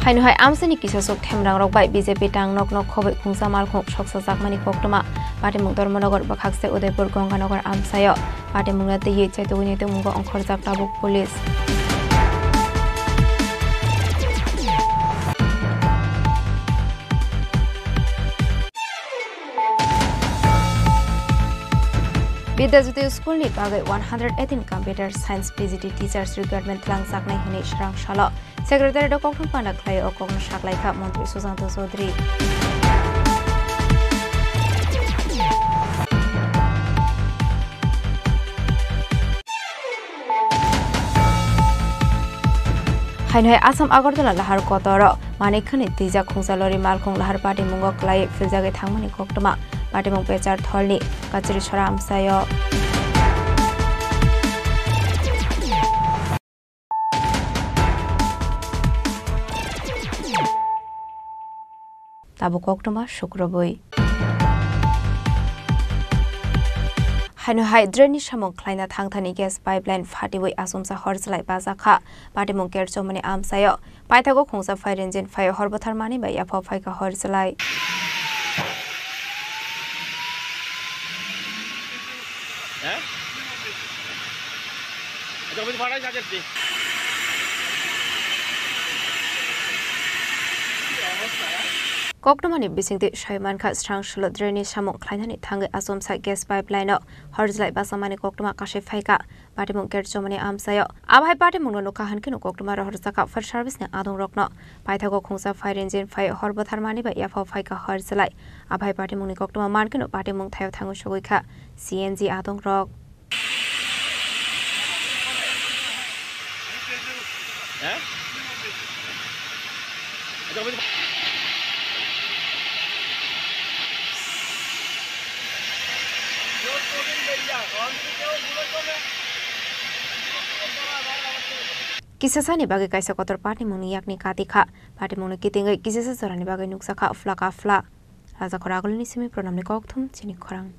Haino hai amchaini kisaswk themrangrok bai B J P tangnokno khobwi khungsa malkhung soksajakmani koktwma. Patimung Dharmanagar bwkhakse Udaipur Ganganagar amchaio. Patimungno twiwi chaitugwini tongmungo ongkhorjak tabuk police. Bidya Jyoti School ni bagwi one hundred eighteen computer science P G T teachers recruitment twlangjaknai hwnwi swrang salo. Secretary rok kokthum panda khlai o kokno saklai kha Montri Sushanta Chowdhury. Haino hai Assam Agartala lahar kotoro manik khani twijak khungsa lori malkhung lahar patimungo kwlaiwi philjagwi thangmani koktwma. Patimung Pechar Tholni Kachiri Sora amchaio. Tabuk koktwma sukrubwi. Haino hai drainni samung khlaina thangthani gas pipeline phatiwi achomsa hor chwlai bajakha. Patimung Kerchomani amchaio. Paithago khungsa fire engine phai hor bwtharmani bai yaphao phaikha hor chwlai. Koktwmani bisingtwi soi mankha, srang solo drainni samung khlainani thangwi achomsa gas pipeline-o hor chwlai bachamani koktwma kasui phaikha. Patimung Kerchomani amchaio. Abo hai patimungno nukha hwnkhe koktwma rohorjakha fire service-ni adongrokno. Paithago khungsa fire engine phai hor bwtharmani bai yaphao phaikha hor chwlai. Abo hai patimungni koktwma mankhe patimung thaio thangwi sogwi kha C N G adongrok. Kisasani bagwi kaisa kotor patimungni yakni kati kha. Patimungno kitingwi kisasa jorani bagwi nukjakha phla ka phla. Rajakhor agulini simi pranamni kokthum chini khorang.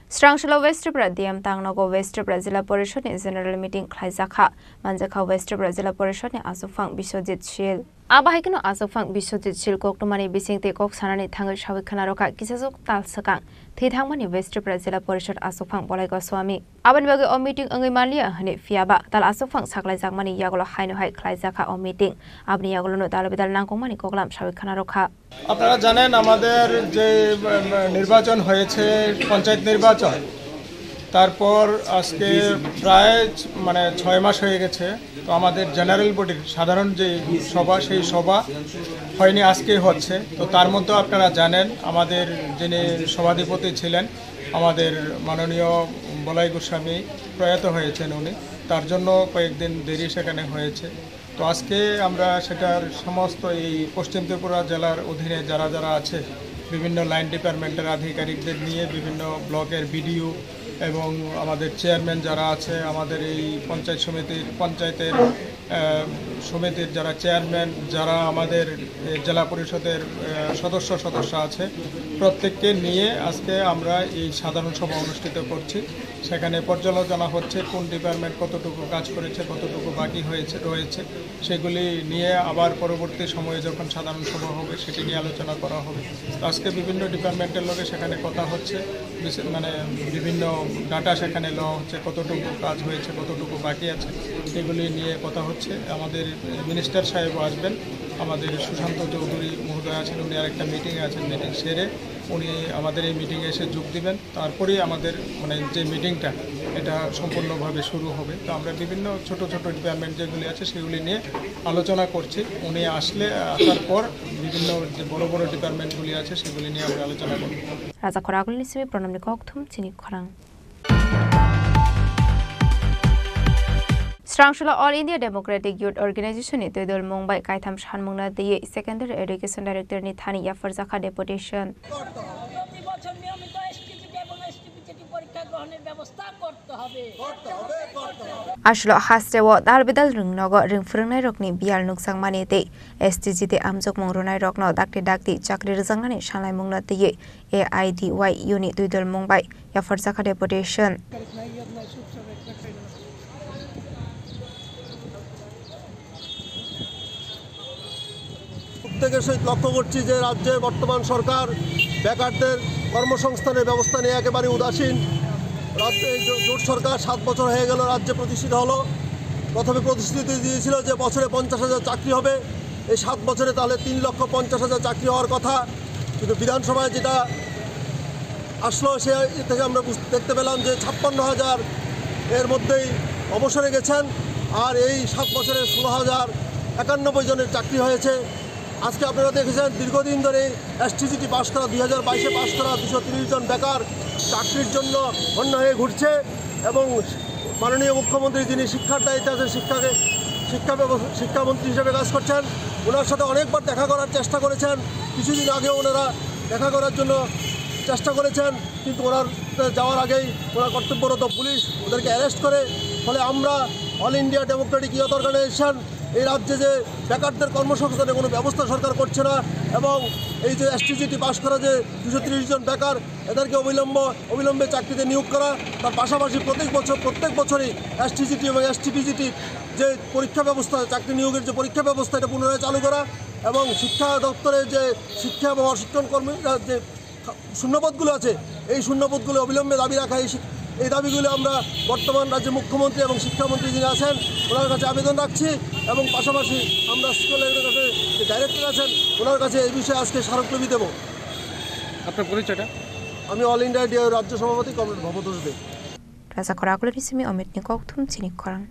Srangshalo West Tripura D M tangnogo West Tripura Jila Porishadni General Meeting khlaijakha. Manjakha West Tripura Jila Porishadni Achukphang Biswajit Shil. Abo hai kheno achukphang Biswajit Sil koktwmani bisingtwi kok sanani thangwi sawi khna rwkha kisajwk tal swkang thwi thangmani West Tripura Jila Porishad achukphang Bolai Goswami. Aboni bagwi o meeting wngwi manliya hwnwi, phiyaba tal achukphang saklaijakmani yagulo haino hai khlaijakha o meeting. Aboni yagulono dal bidal nangkukmani koklam sawi khna rwkha. আপনারা জানেন, আমাদের যে, উম, নির্বাচন হয়েছে, পঞ্চায়েত নির্বাচন, তারপর আজকে প্রায় ছ-, মানে, ছয় মাস হয়ে গেছে। তো আমাদের জেনারেল বডির সাধারণ যে সভা, সেই সভা হয়নি, আজকেই হচ্ছে। তো তার মধ্যে আপনারা জানেন, আমাদের যিনি সভাধিপতি ছিলেন, আমাদের মাননীয় বলাই গোস্বামী প্রয়াত হয়েছেন উনি, তার জন্য কয়েকদিন দেরি সেখানে হয়েছে। তো আজকে আমরা সেটার সমস্ত এই পশ্চিম ত্রিপুরা জেলার অধীনে যারা যারা আছে, বিভিন্ন লাইন ডিপার্টমেন্টের আধিকারিকদের নিয়ে, বিভিন্ন ব্লকের বিডিও এবং আমাদের চেয়ারম্যান যারা আছে, আমাদের এই পঞ্চায়েত সমিতির, পঞ্চায়েতের, আহ, সমিতির যারা চেয়ারম্যান, যারা আমাদের, এ, জেলা পরিষদের, আহ, সদস্য সদস্য আছে, প্রত্যেককে নিয়ে আজকে আমরা এই সাধারণ সভা অনুষ্ঠিত করছি। সেখানে পর্যালোচনা হচ্ছে, কোন ডিপার্টমেন্ট কতটুকু কাজ করেছে, কতটুকু বাকি হয়েছে, রয়েছে, সেগুলি নিয়ে আবার পরবর্তী সময়ে যখন সাধারণ সভা হবে, সেটি নিয়ে আলোচনা করা হবে। তো আজকে বিভিন্ন ডিপার্টমেন্টের লগে সেখানে কথা হচ্ছে, বিশে-, মানে, বিভিন্ন ডাটা সেখানে লওয়া হচ্ছে, কতটুকু কাজ হয়েছে, কতটুকু বাকি আছে, সেগুলি নিয়ে কথা হচ্ছে। আমাদের মিনিস্টার সাহেবও আসবেন, আমাদের সুশান্ত চৌধুরী মহোদয় আছেন, উনি আরেকটা মিটিংয়ে আছেন, মিটিং সেরে উনি আমাদের এই মিটিংয়ে এসে যোগ দিবেন। তারপরেই আমাদের, মানে, যে মিটিংটা, এটা সম্পূর্ণভাবে শুরু হবে। তো আমরা বিভিন্ন ছোট ছোট ডিপার্টমেন্ট যেগুলি আছে, সেগুলি নিয়ে আলোচনা করছি। উনি আসলে, আসার পর বিভিন্ন যে বড় বড় ডিপার্টমেন্টগুলি আছে, সেগুলি নিয়ে আমরা আলোচনা করব। Raja Khoragulni simi Pranamni kokthum chini khorang. Srangsulo All India Democratic Youth Organization ni twidol mung bai kaitham sanmungna twiwi Secondary Education Director ni thani yapharjakha deputation. প্রতি বছর নিয়মিত এসটিজিটি এবং এসটিপিজিটি পরীক্ষা গ্রহণের ব্যবস্থা করতে হবে। Aswkno haste o dal bidal rwngnogo rwng phwrwngnairokni biyal nukjakmani tei S T G T amjokmung rwnairokno dakti dakti chakri rwjaknani sanlaimungno twiwi A I D Y U ni twidol mung bai yapharjakha deputation. প্রত্যেকের সহিত লক্ষ্য করছি যে রাজ্যের বর্তমান সরকার বেকারদের কর্মসংস্থানের ব্যবস্থা নিয়ে একেবারে উদাসীন। রাজ্যে এই জো-, জোট সরকার সাত বছর হয়ে গেল রাজ্যে প্রতিষ্ঠিত হলো। প্রথমে প্রতিশ্রুতি দিয়েছিল যে বছরে পঞ্চাশ হাজার চাকরি হবে, এই সাত বছরে তাহলে তিন লক্ষ পঞ্চাশ হাজার চাকরি হওয়ার কথা, কিন্তু বিধানসভায় যেটা আসলো, সে থেকে আমরা বুঝ-, দেখতে পেলাম যে ছাপ্পান্ন হাজার এর মধ্যেই অবসরে গেছেন, আর এই সাত বছরে ষোলো হাজার একানব্বই জনের চাকরি হয়েছে। আজকে আপনারা দেখেছেন, দীর্ঘদিন ধরে এসটিজিটি পাস করা, দুই হাজার বাইশে পাস করা দুশো তিরিশ জন বেকার চাকরির জন্য হন্য হয়ে ঘুরছে এবং মাননীয় মুখ্যমন্ত্রী, যিনি শিক্ষার দায়িত্বে আছেন, শিক্ষাকে, শিক্ষা ব্যবস্থা, শিক্ষামন্ত্রী হিসেবে কাজ করছেন, ওনার সাথে অনেকবার দেখা করার চেষ্টা করেছেন। কিছুদিন আগেও ওনারা দেখা করার জন্য চেষ্টা করেছেন, কিন্তু ওনার যাওয়ার আগেই ওনার কর্তব্যরত পুলিশ ওদেরকে অ্যারেস্ট করে। ফলে আমরা All India Democratic Youth Organisation এই রাজ্যে যে বেকারদের কর্মসংস্থানের কোনো ব্যবস্থা সরকার করছে না এবং এই যে এসটিজিটি পাস করা যে দুশো তিরিশ জন বেকার, এদেরকে অবিলম্ব, অবিলম্বে চাকরিতে নিয়োগ করা। তার পাশাপাশি প্রত্যেক বছর, প্রত্যেক বছরই এসটিজিটি এবং এসটিপিজিটি যে পরীক্ষা ব্যবস্থা, চাকরি নিয়োগের যে পরীক্ষা ব্যবস্থা, এটা পুনরায় চালু করা এবং শিক্ষা দপ্তরের যে শিক্ষা এবং অশিক্ষণ কর্মীরা যে শূন্যপদগুলো আছে, এই শূন্যপদগুলো অবিলম্বে দাবি রাখা, এই শি-, এই দাবিগুলো আমরা বর্তমান রাজ্যের মুখ্যমন্ত্রী এবং শিক্ষামন্ত্রী যিনি আছেন, ওনার কাছে আবেদন রাখছি এবং পাশাপাশি আমরা স্কুলের কাছে যে ডাইরেক্টর আছেন, ওনার কাছে এই বিষয়ে আজকে স্মারকলিপি দেব। আপনার পরিচয়টা? আমি অল ইন্ডিয়া ডিআইওয়াই রাজ্য সভাপতি কমরেড ভবতোষ দে। Raja Khoragulni simi Omitni kokthum chini khorang.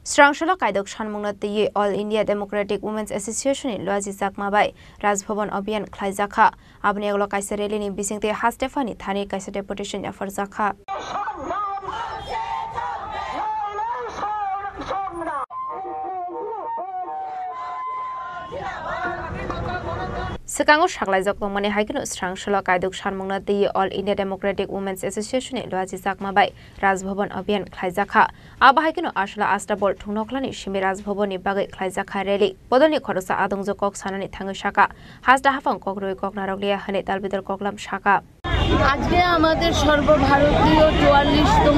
Srangsulo kaidok sanmungno twiwi All India Democratic Women's Association ni Luaji Chakma bai Raj Bhaban Abhiyan khlaijakha. Aboni yagulo kaisa rally ni bisingtwi haste phani thani kaisa deputation yapharjakha. Swkango saklaijak tongmani hai kheno Srangsulo kaidok sanmungno twiwi All India Democratic Women's Association ni Luaji Chakma bai Raj Bhaban Abhiyan khlaijakha. Abo hai kheno aswla Astabol thungnoklani simi Raj Bhaban ni bagwi khlaijakha rally. Bodolni khoroksa adongjwk kok sanani thangwi sakha, haste haphang kok rwui kok narwkliya hwnwi dalbidal koklam sakha. আজকে আমাদের সর্বভারতীয় চুয়াল্লিশতম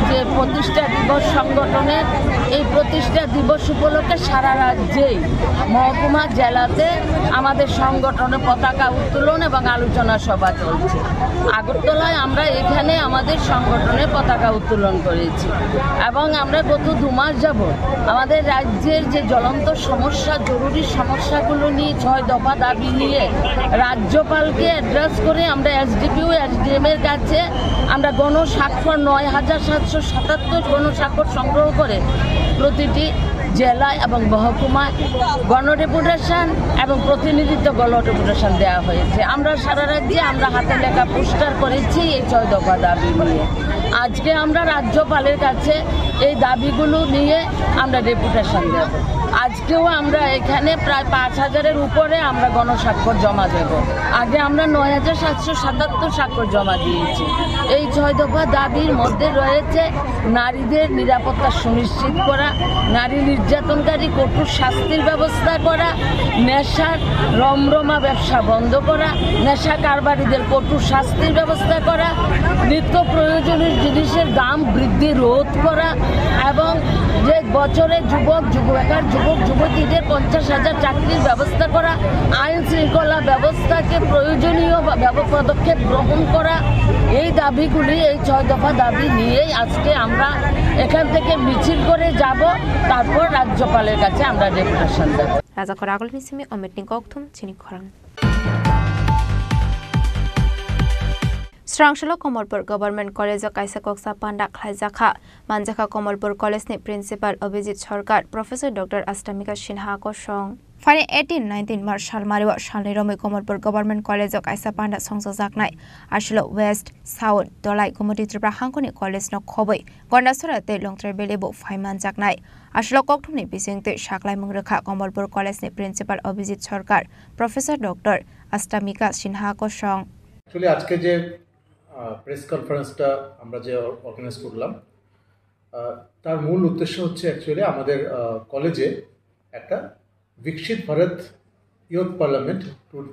যে প্রতিষ্ঠা দিবস সংগঠনের এই প্রতিষ্ঠা দিবস উপলক্ষে সারা রাজ্যেই মহকুমা জেলাতে আমাদের সংগঠনের পতাকা উত্তোলন এবং আলোচনা সভা চলছে। আগরতলায় আমরা এখানে আমাদের সংগঠনের পতাকা উত্তোলন করেছি এবং আমরা গত দু মাস যাবত আমাদের রাজ্যের যে জ্বলন্ত সমস্যা, জরুরি সমস্যাগুলো নিয়ে, ছয় দফা দাবি নিয়ে রাজ্যপালকে অ্যাড্রেস করে আমরা এসডিপিও, এসডিএম এর কাছে আমরা গণস্বাক্ষর, নয় হাজার সাতশো সাতাত্তর গণস্বাক্ষর সংগ্রহ করে প্রতিটি জেলায় এবং মহকুমায় গণডেপুটেশন এবং প্রতিনিধিত্ব গণডেপুটেশন দেওয়া হয়েছে। আমরা সারা রাজ্যে আমরা হাতে লেখা পোস্টার করেছি এই ছয় দফা দাবি নিয়ে। আজকে আমরা রাজ্যপালের কাছে এই দাবিগুলো নিয়ে আমরা ডেপুটেশন দেব। আজকেও আমরা এখানে প্রায় পাঁচ হাজারের উপরে আমরা গণস্বাক্ষর জমা দেব। আগে আমরা নয় হাজার সাতশো সাতাত্তর স্বাক্ষর জমা দিয়েছি। এই ছয় দফা দাবির মধ্যে রয়েছে নারীদের নিরাপত্তা সুনিশ্চিত করা, নারী নির্যাতনকারী কঠোর শাস্তির ব্যবস্থা করা, নেশার রমরমা ব্যবসা বন্ধ করা, নেশা কারবারিদের কঠোর শাস্তির ব্যবস্থা করা, নিত্য প্রয়োজনীয় জিনিসের দাম বৃদ্ধি রোধ করা এবং যে বছরে যুবক যুব-, বেকার যুবক যুবতীদের পঞ্চাশ হাজার চাকরির ব্যবস্থা করা, আইন শৃঙ্খলা ব্যবস্থাকে প্রয়োজনীয় বা ব্যব-, পদক্ষেপ গ্রহণ করা, এই দাবিগুলি, এই ছয় দফা দাবি নিয়েই আজকে আমরা এখান থেকে মিছিল করে যাব, তারপর রাজ্যপালের কাছে আমরা ডেপুটেশন দেব। Rajakhor agulni simi Omitni kokthum chini khorang. Srangsalo Komolpur Government College o kaisa koksa panda khlaijakha. Manjakha Komolpur College ni Principal Abhijit Sarkar, Professor Doctor Astamika Sinha kosong. Phaini eighteen nineteen March salmario salni romwi Komolpur Government College o kaisa panda songchajaknai. Aswkno West, South, Dholai, Gomoti Tripura hangkoni college no khobwi Gondasora tei Longtrai Valley bo phai manjaknai. Aswkno kokthumni bisingtwi saklaimung rwkha Komolpur College ni Principal Abhijit Sarkar, Professor Doctor Astamika Sinha kosong. Actually, আজকে যে প্রেস কনফারেন্সটা আমরা যে অর্গানাইজ করলাম, আহ, তার মূল উদ্দেশ্য হচ্ছে অ্যাকচুয়ালি আমাদের কলেজে একটা বিকশিত Bharat youth parliament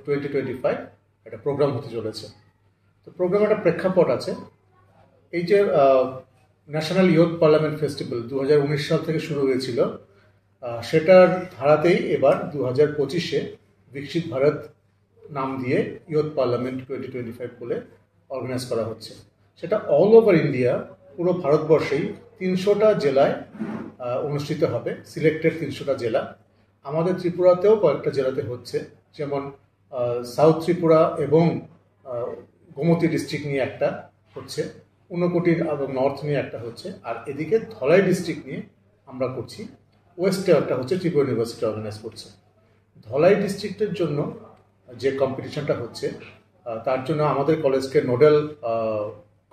twenty twenty five একটা প্রোগ্রাম হতে চলেছে। তো প্রোগ্রাম একটা প্রেক্ষাপট আছে। এই যে ন্যাশনাল ইয়ুথ পার্লামেন্ট ফেস্টিভ্যাল দু হাজার উনিশ সাল থেকে শুরু হয়েছিল, আহ, সেটার ধারাতেই এবার দু হাজার পঁচিশে বিকশিত ভারত নাম দিয়ে youth parliament twenty twenty five বলে অর্গানাইজ করা হচ্ছে। সেটা অল ওভার ইন্ডিয়া, পুরো ভারতবর্ষেই তিনশোটা জেলায় আহ, অনুষ্ঠিত হবে, সিলেক্টেড তিনশোটা জেলা। আমাদের ত্রিপুরাতেও কয়েকটা জেলাতে হচ্ছে, যেমন আহ, সাউথ ত্রিপুরা এবং আহ, গোমতী ডিস্ট্রিক্ট নিয়ে একটা হচ্ছে, ঊনকোটি এবং নর্থ নিয়ে একটা হচ্ছে, আর এদিকে ধলাই ডিস্ট্রিক্ট নিয়ে আমরা করছি। ওয়েস্টে একটা হচ্ছে, ত্রিপুরা ইউনিভার্সিটি অর্গানাইজ করছে। ধলাই ডিস্ট্রিক্টের জন্য যে কম্পিটিশনটা হচ্ছে, আহ, তার জন্য আমাদের কলেজকে নোডাল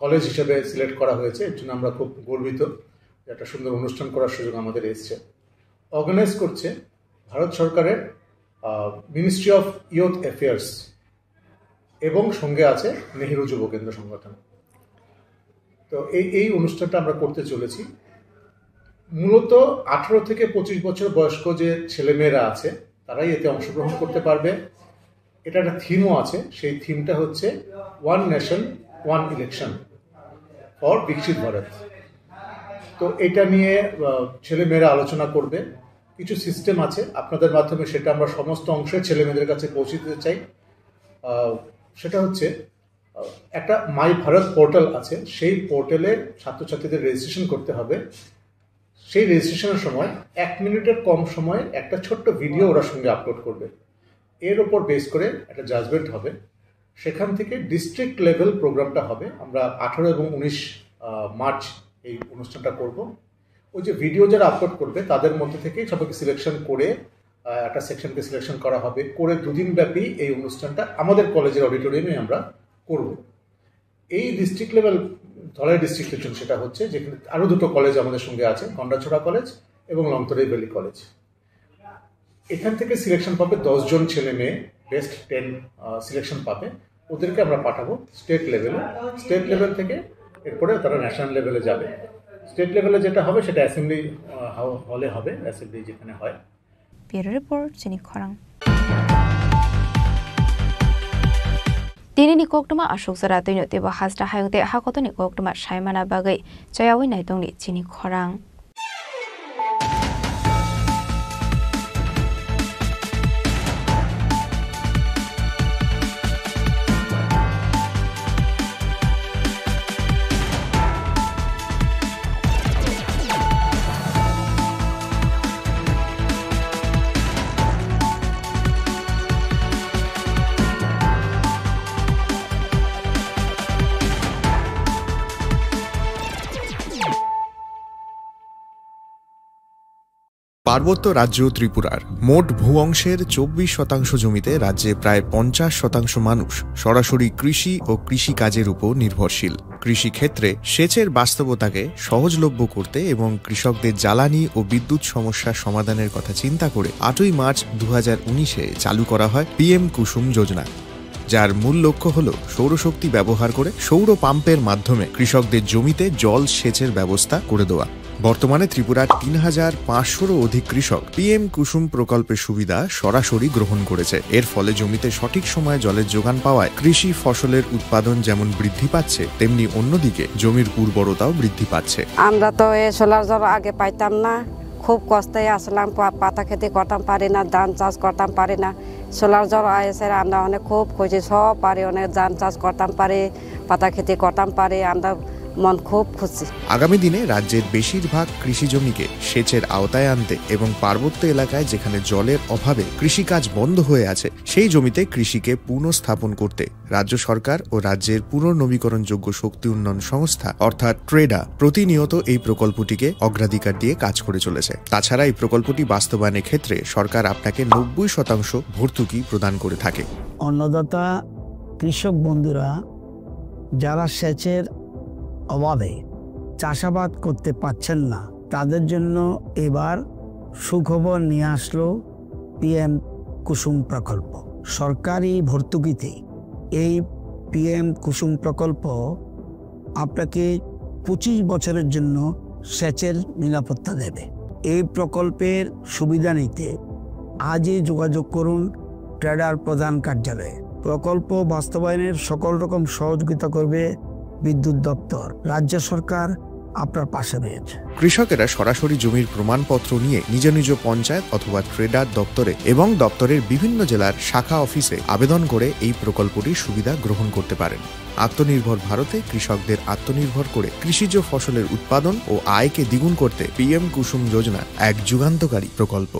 কলেজ হিসেবে সিলেক্ট করা হয়েছে। এর জন্য আমরা খুব গর্বিত যে একটা সুন্দর অনুষ্ঠান করার সুযোগ আমাদের এসছে। অর্গানাইজ করছে ভারত সরকারের মিনিস্ট্রি অফ ইয়ুথ অ্যাফেয়ার্স এবং সঙ্গে আছে নেহেরু যুব কেন্দ্র সংগঠন। তো এই এই অনুষ্ঠানটা আমরা করতে চলেছি। মূলত আঠারো থেকে পঁচিশ বছর বয়স্ক যে ছেলেমেয়েরা আছে, তারাই এতে অংশগ্রহণ করতে পারবে। এটা একটা থিমও আছে, সেই থিমটা হচ্ছে one nation one election for বিকশিত ভারত। তো এটা নিয়ে আহ, ছেলেমেয়েরা আলোচনা করবে। কিছু সিস্টেম আছে, আপনাদের মাধ্যমে সেটা আমরা সমস্ত অংশের ছেলেমেয়েদের কাছে পৌঁছে দিতে চাই। আহ, সেটা হচ্ছে আহ, একটা মাই ভারত পোর্টাল আছে, সেই পোর্টালে ছাত্রছাত্রীদের রেজিস্ট্রেশন করতে হবে। সেই রেজিস্ট্রেশনের সময় এক মিনিটের কম সময়ে একটা ছোট্ট ভিডিও ওরা সঙ্গে আপলোড করবে। এর ওপর বেস করে একটা জাজমেন্ট হবে। সেখান থেকে ডিস্ট্রিক্ট লেভেল প্রোগ্রামটা হবে। আমরা আঠারো এবং উনিশ আহ, মার্চ এই অনুষ্ঠানটা করব। ওই যে ভিডিও যারা আপলোড করবে, তাদের মধ্যে থেকে সবাইকে সিলেকশন করে আহ, একটা সেকশনকে সিলেকশন করা হবে, করে দুদিন ব্যাপী এই অনুষ্ঠানটা আমাদের কলেজের অডিটোরিয়ামে আমরা করব। এই ডিস্ট্রিক্ট লেভেল, ধলাই ডিস্ট্রিক্টের জন্য সেটা হচ্ছে, যেখানে আরও দুটো কলেজ আমাদের সঙ্গে আছে, গন্ডাছড়া কলেজ এবং লংতরাই ভ্যালি কলেজ। এখান থেকে সিলেকশন পাবে দশ জন ছেলে মেয়ে, বেস্ট টেন সিলেকশন পাবে, ওদেরকে আমরা পাঠাবো স্টেট লেভেলে। স্টেট লেভেল থেকে এরপরে তারা ন্যাশনাল লেভেলে যাবে। স্টেট লেভেলে যেটা হবে, সেটা অ্যাসেম্বলি হলে হবে, অ্যাসেম্বলি যেখানে হয়। Bureau Report, Chini Khorang. Tinini koktwma aswk jora twino teibo hasta hayung tei hakotorni koktwma saimana bagwi chayawi naitongni chini khorang. পার্বত্য রাজ্য ত্রিপুরার মোট ভূ অংশের চব্বিশ শতাংশ জমিতে রাজ্যে প্রায় পঞ্চাশ শতাংশ মানুষ সরাসরি কৃষি ও কৃষিকাজের উপর নির্ভরশীল। কৃষিক্ষেত্রে সেচের বাস্তবতাকে সহজলভ্য করতে এবং কৃষকদের জ্বালানি ও বিদ্যুৎ সমস্যা সমাধানের কথা চিন্তা করে আটই মার্চ দু হাজার উনিশে চালু করা হয় পিএম কুসুম যোজনা, যার মূল লক্ষ্য হল সৌরশক্তি ব্যবহার করে সৌর পাম্পের মাধ্যমে কৃষকদের জমিতে জল সেচের ব্যবস্থা করে দেওয়া। বর্তমানে ত্রিপুরার তিন হাজার পাঁচশোরও অধিক কৃষক পিএম কুসুম প্রকল্পের সুবিধা সরাসরি গ্রহণ করেছে। এর ফলে জমিতে সঠিক সময়ে জলের যোগান পাওয়ায় কৃষি ফসলের উৎপাদন যেমন বৃদ্ধি পাচ্ছে, তেমনি অন্যদিকে জমির উর্বরতাও বৃদ্ধি পাচ্ছে। আমরা তো এই সোলার জল আগে পাইতাম না, খুব কষ্টে আসলাম, পা-, পাতা খেতে করতাম পারি না, ধান চাষ করতাম পারি না। সোলার জল আইসে আমরা অনেক খুব খুশি, সব পারি, অনেক ধান চাষ করতাম পারি, পাতা খেতে করতাম পারি, আমরা মন খুব খুশি। আগামী দিনে রাজ্যের বেশিরভাগ কৃষি জমিকে সেচের আওতায় আনতে এবং পার্বত্য এলাকায় যেখানে জলের অভাবে কৃষিকাজ বন্ধ হয়ে আছে, সেই জমিতে কৃষিকে পুনঃস্থাপন করতে রাজ্য সরকার ও রাজ্যের পুনর্নবীকরণযোগ্য শক্তি উন্নয়ন সংস্থা অর্থাৎ ট্রেডা প্রতিনিয়ত এই প্রকল্পটিকে অগ্রাধিকার দিয়ে কাজ করে চলেছে। তাছাড়া এই প্রকল্পটি বাস্তবায়নের ক্ষেত্রে সরকার আপনাকে নব্বই শতাংশ ভর্তুকি প্রদান করে থাকে। অন্নদাতা কৃষক বন্ধুরা যারা সেচের অভাবে চাষাবাদ করতে পারছেন না, তাদের জন্য এবার সুখবর নিয়ে আসলো পিএম কুসুম প্রকল্প। সরকারি ভর্তুকিতে এই পিএম কুসুম প্রকল্প আপনাকে পঁচিশ বছরের জন্য সেচের নিরাপত্তা দেবে। এই প্রকল্পের সুবিধা নিতে আজই যোগাযোগ করুন ট্রেডার প্রধান কার্যালয়ে। প্রকল্প বাস্তবায়নের সকল রকম সহযোগিতা করবে বিদ্যুৎ দপ্তর। রাজ্য সরকার আপনার পাশে রয়েছে। কৃষকেরা সরাসরি জমির প্রমাণপত্র নিয়ে নিজ নিজ পঞ্চায়েত অথবা ট্রেডার দপ্তরে এবং দপ্তরের বিভিন্ন জেলার শাখা অফিসে আবেদন করে এই প্রকল্পটির সুবিধা গ্রহণ করতে পারেন। আত্মনির্ভর ভারতে কৃষকদের আত্মনির্ভর করে কৃষিজ ফসলের উৎপাদন ও আয়কে দ্বিগুণ করতে পিএম কুসুম যোজনা এক যুগান্তকারী প্রকল্প।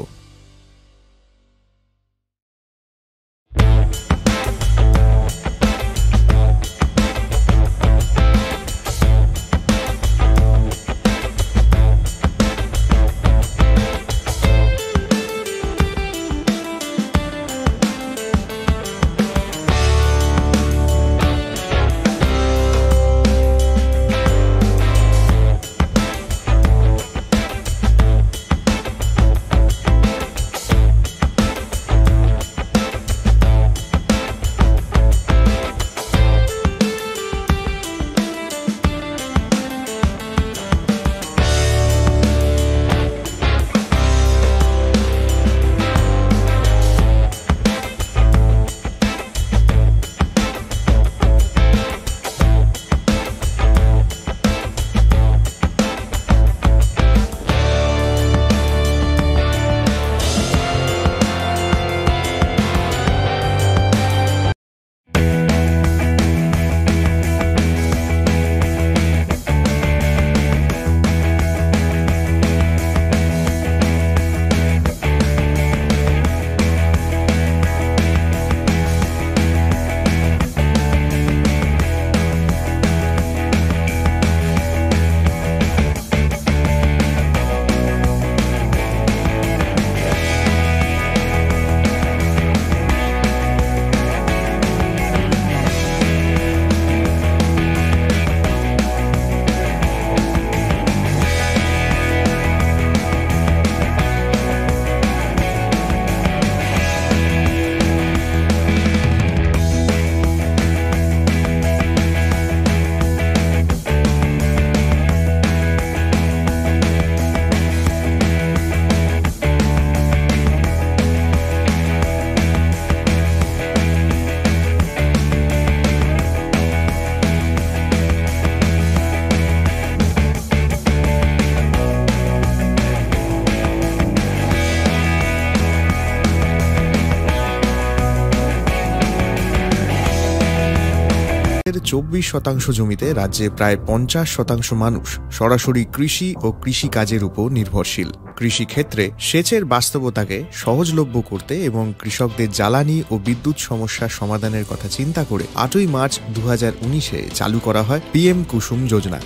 চব্বিশ শতাংশ জমিতে রাজ্যে প্রায় পঞ্চাশ শতাংশ মানুষ সরাসরি কৃষি ও কৃষিকাজের উপর নির্ভরশীল। কৃষিক্ষেত্রে সেচের বাস্তবতাকে সহজলভ্য করতে এবং কৃষকদের জ্বালানি ও বিদ্যুৎ সমস্যা সমাধানের কথা চিন্তা করে আটই মার্চ দু হাজার উনিশে চালু করা হয় পিএম কুসুম যোজনা,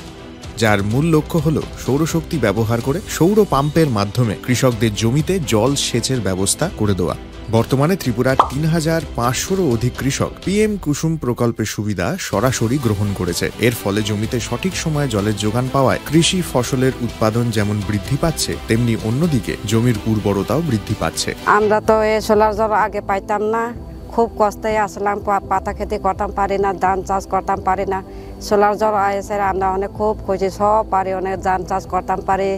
যার মূল লক্ষ্য হল সৌরশক্তি ব্যবহার করে সৌর পাম্পের মাধ্যমে কৃষকদের জমিতে জল সেচের ব্যবস্থা করে দেওয়া। বর্তমানে ত্রিপুরার তিন হাজার পাঁচশোরও অধিক কৃষক পিএম কুসুম প্রকল্পের সুবিধা সরাসরি গ্রহণ করেছে। এর ফলে জমিতে সঠিক সময়ে জলের যোগান পাওয়ায় কৃষি ফসলের উৎপাদন যেমন বৃদ্ধি পাচ্ছে, তেমনি অন্যদিকে জমির উর্বরতাও বৃদ্ধি পাচ্ছে। আমরা তো এই সোলার জল আগে পাইতাম না, খুব কষ্টে আসলাম, পা-, পাতা খেতে করতাম পারি না, ধান চাষ করতাম পারি না। সোলার জল আইসে আমরা অনেক খুব খুশি, সব পারি, অনেক ধান চাষ করতাম পারি,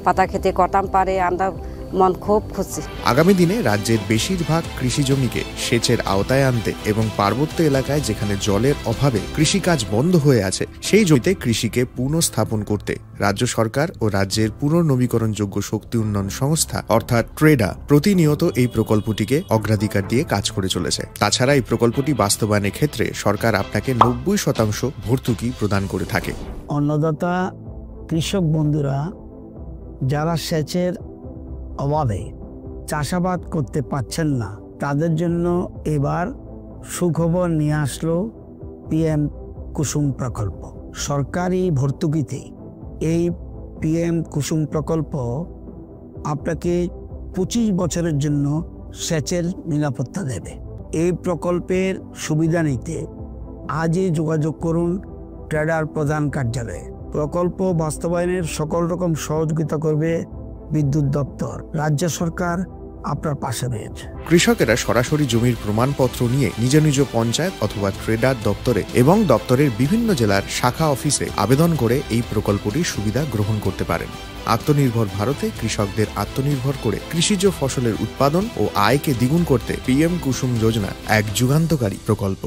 পাতা খেতে করতাম পারি, আমরা মন খুব খুশি। আগামী দিনে রাজ্যের বেশিরভাগ কৃষি জমিকে সেচের আওতায় আনতে এবং পার্বত্য এলাকায় যেখানে জলের অভাবে কৃষিকাজ বন্ধ হয়ে আছে, সেই জমিতে কৃষিকে পুনঃস্থাপন করতে রাজ্য সরকার ও রাজ্যের পুনর্নবীকরণযোগ্য শক্তি উন্নয়ন সংস্থা অর্থাৎ ট্রেডা প্রতিনিয়ত এই প্রকল্পটিকে অগ্রাধিকার দিয়ে কাজ করে চলেছে। তাছাড়া এই প্রকল্পটি বাস্তবায়নের ক্ষেত্রে সরকার আপনাকে নব্বই শতাংশ ভর্তুকি প্রদান করে থাকে। অন্নদাতা কৃষক বন্ধুরা যারা সেচের অভাবে চাষাবাদ করতে পারছেন না, তাদের জন্য এবার সুখবর নিয়ে আসলো পিএম কুসুম প্রকল্প। সরকারি ভর্তুকিতে এই পিএম কুসুম প্রকল্প আপনাকে পঁচিশ বছরের জন্য সেচের নিরাপত্তা দেবে। এই প্রকল্পের সুবিধা নিতে আজই যোগাযোগ করুন ট্রেডার প্রধান কার্যালয়ে। প্রকল্প বাস্তবায়নের সকল রকম সহযোগিতা করবে বিদ্যুৎ দপ্তর। রাজ্য সরকার আপনার পাশে রয়েছে। কৃষকেরা সরাসরি জমির প্রমাণপত্র নিয়ে নিজ নিজ পঞ্চায়েত অথবা ট্রেডার দপ্তরে এবং দপ্তরের বিভিন্ন জেলার শাখা অফিসে আবেদন করে এই প্রকল্পটির সুবিধা গ্রহণ করতে পারেন। আত্মনির্ভর ভারতে কৃষকদের আত্মনির্ভর করে কৃষিজ ফসলের উৎপাদন ও আয়কে দ্বিগুণ করতে পিএম কুসুম যোজনা এক যুগান্তকারী প্রকল্প।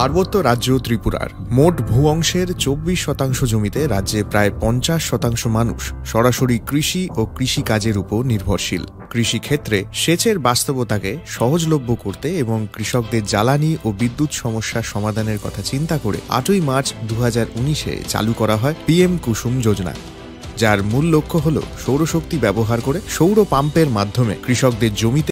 পার্বত্য রাজ্য ত্রিপুরার মোট ভূ অংশের চব্বিশ শতাংশ জমিতে রাজ্যে প্রায় পঞ্চাশ শতাংশ মানুষ সরাসরি কৃষি ও কৃষি কাজের উপর নির্ভরশীল। কৃষিক্ষেত্রে সেচের বাস্তবতাকে সহজলভ্য করতে এবং কৃষকদের জ্বালানি ও বিদ্যুৎ সমস্যা সমাধানের কথা চিন্তা করে আটই মার্চ দু হাজার উনিশে চালু করা হয় পিএম কুসুম যোজনা, যার মূল লক্ষ্য হল সৌরশক্তি ব্যবহার করে সৌর পাম্পের মাধ্যমে কৃষকদের জমিতে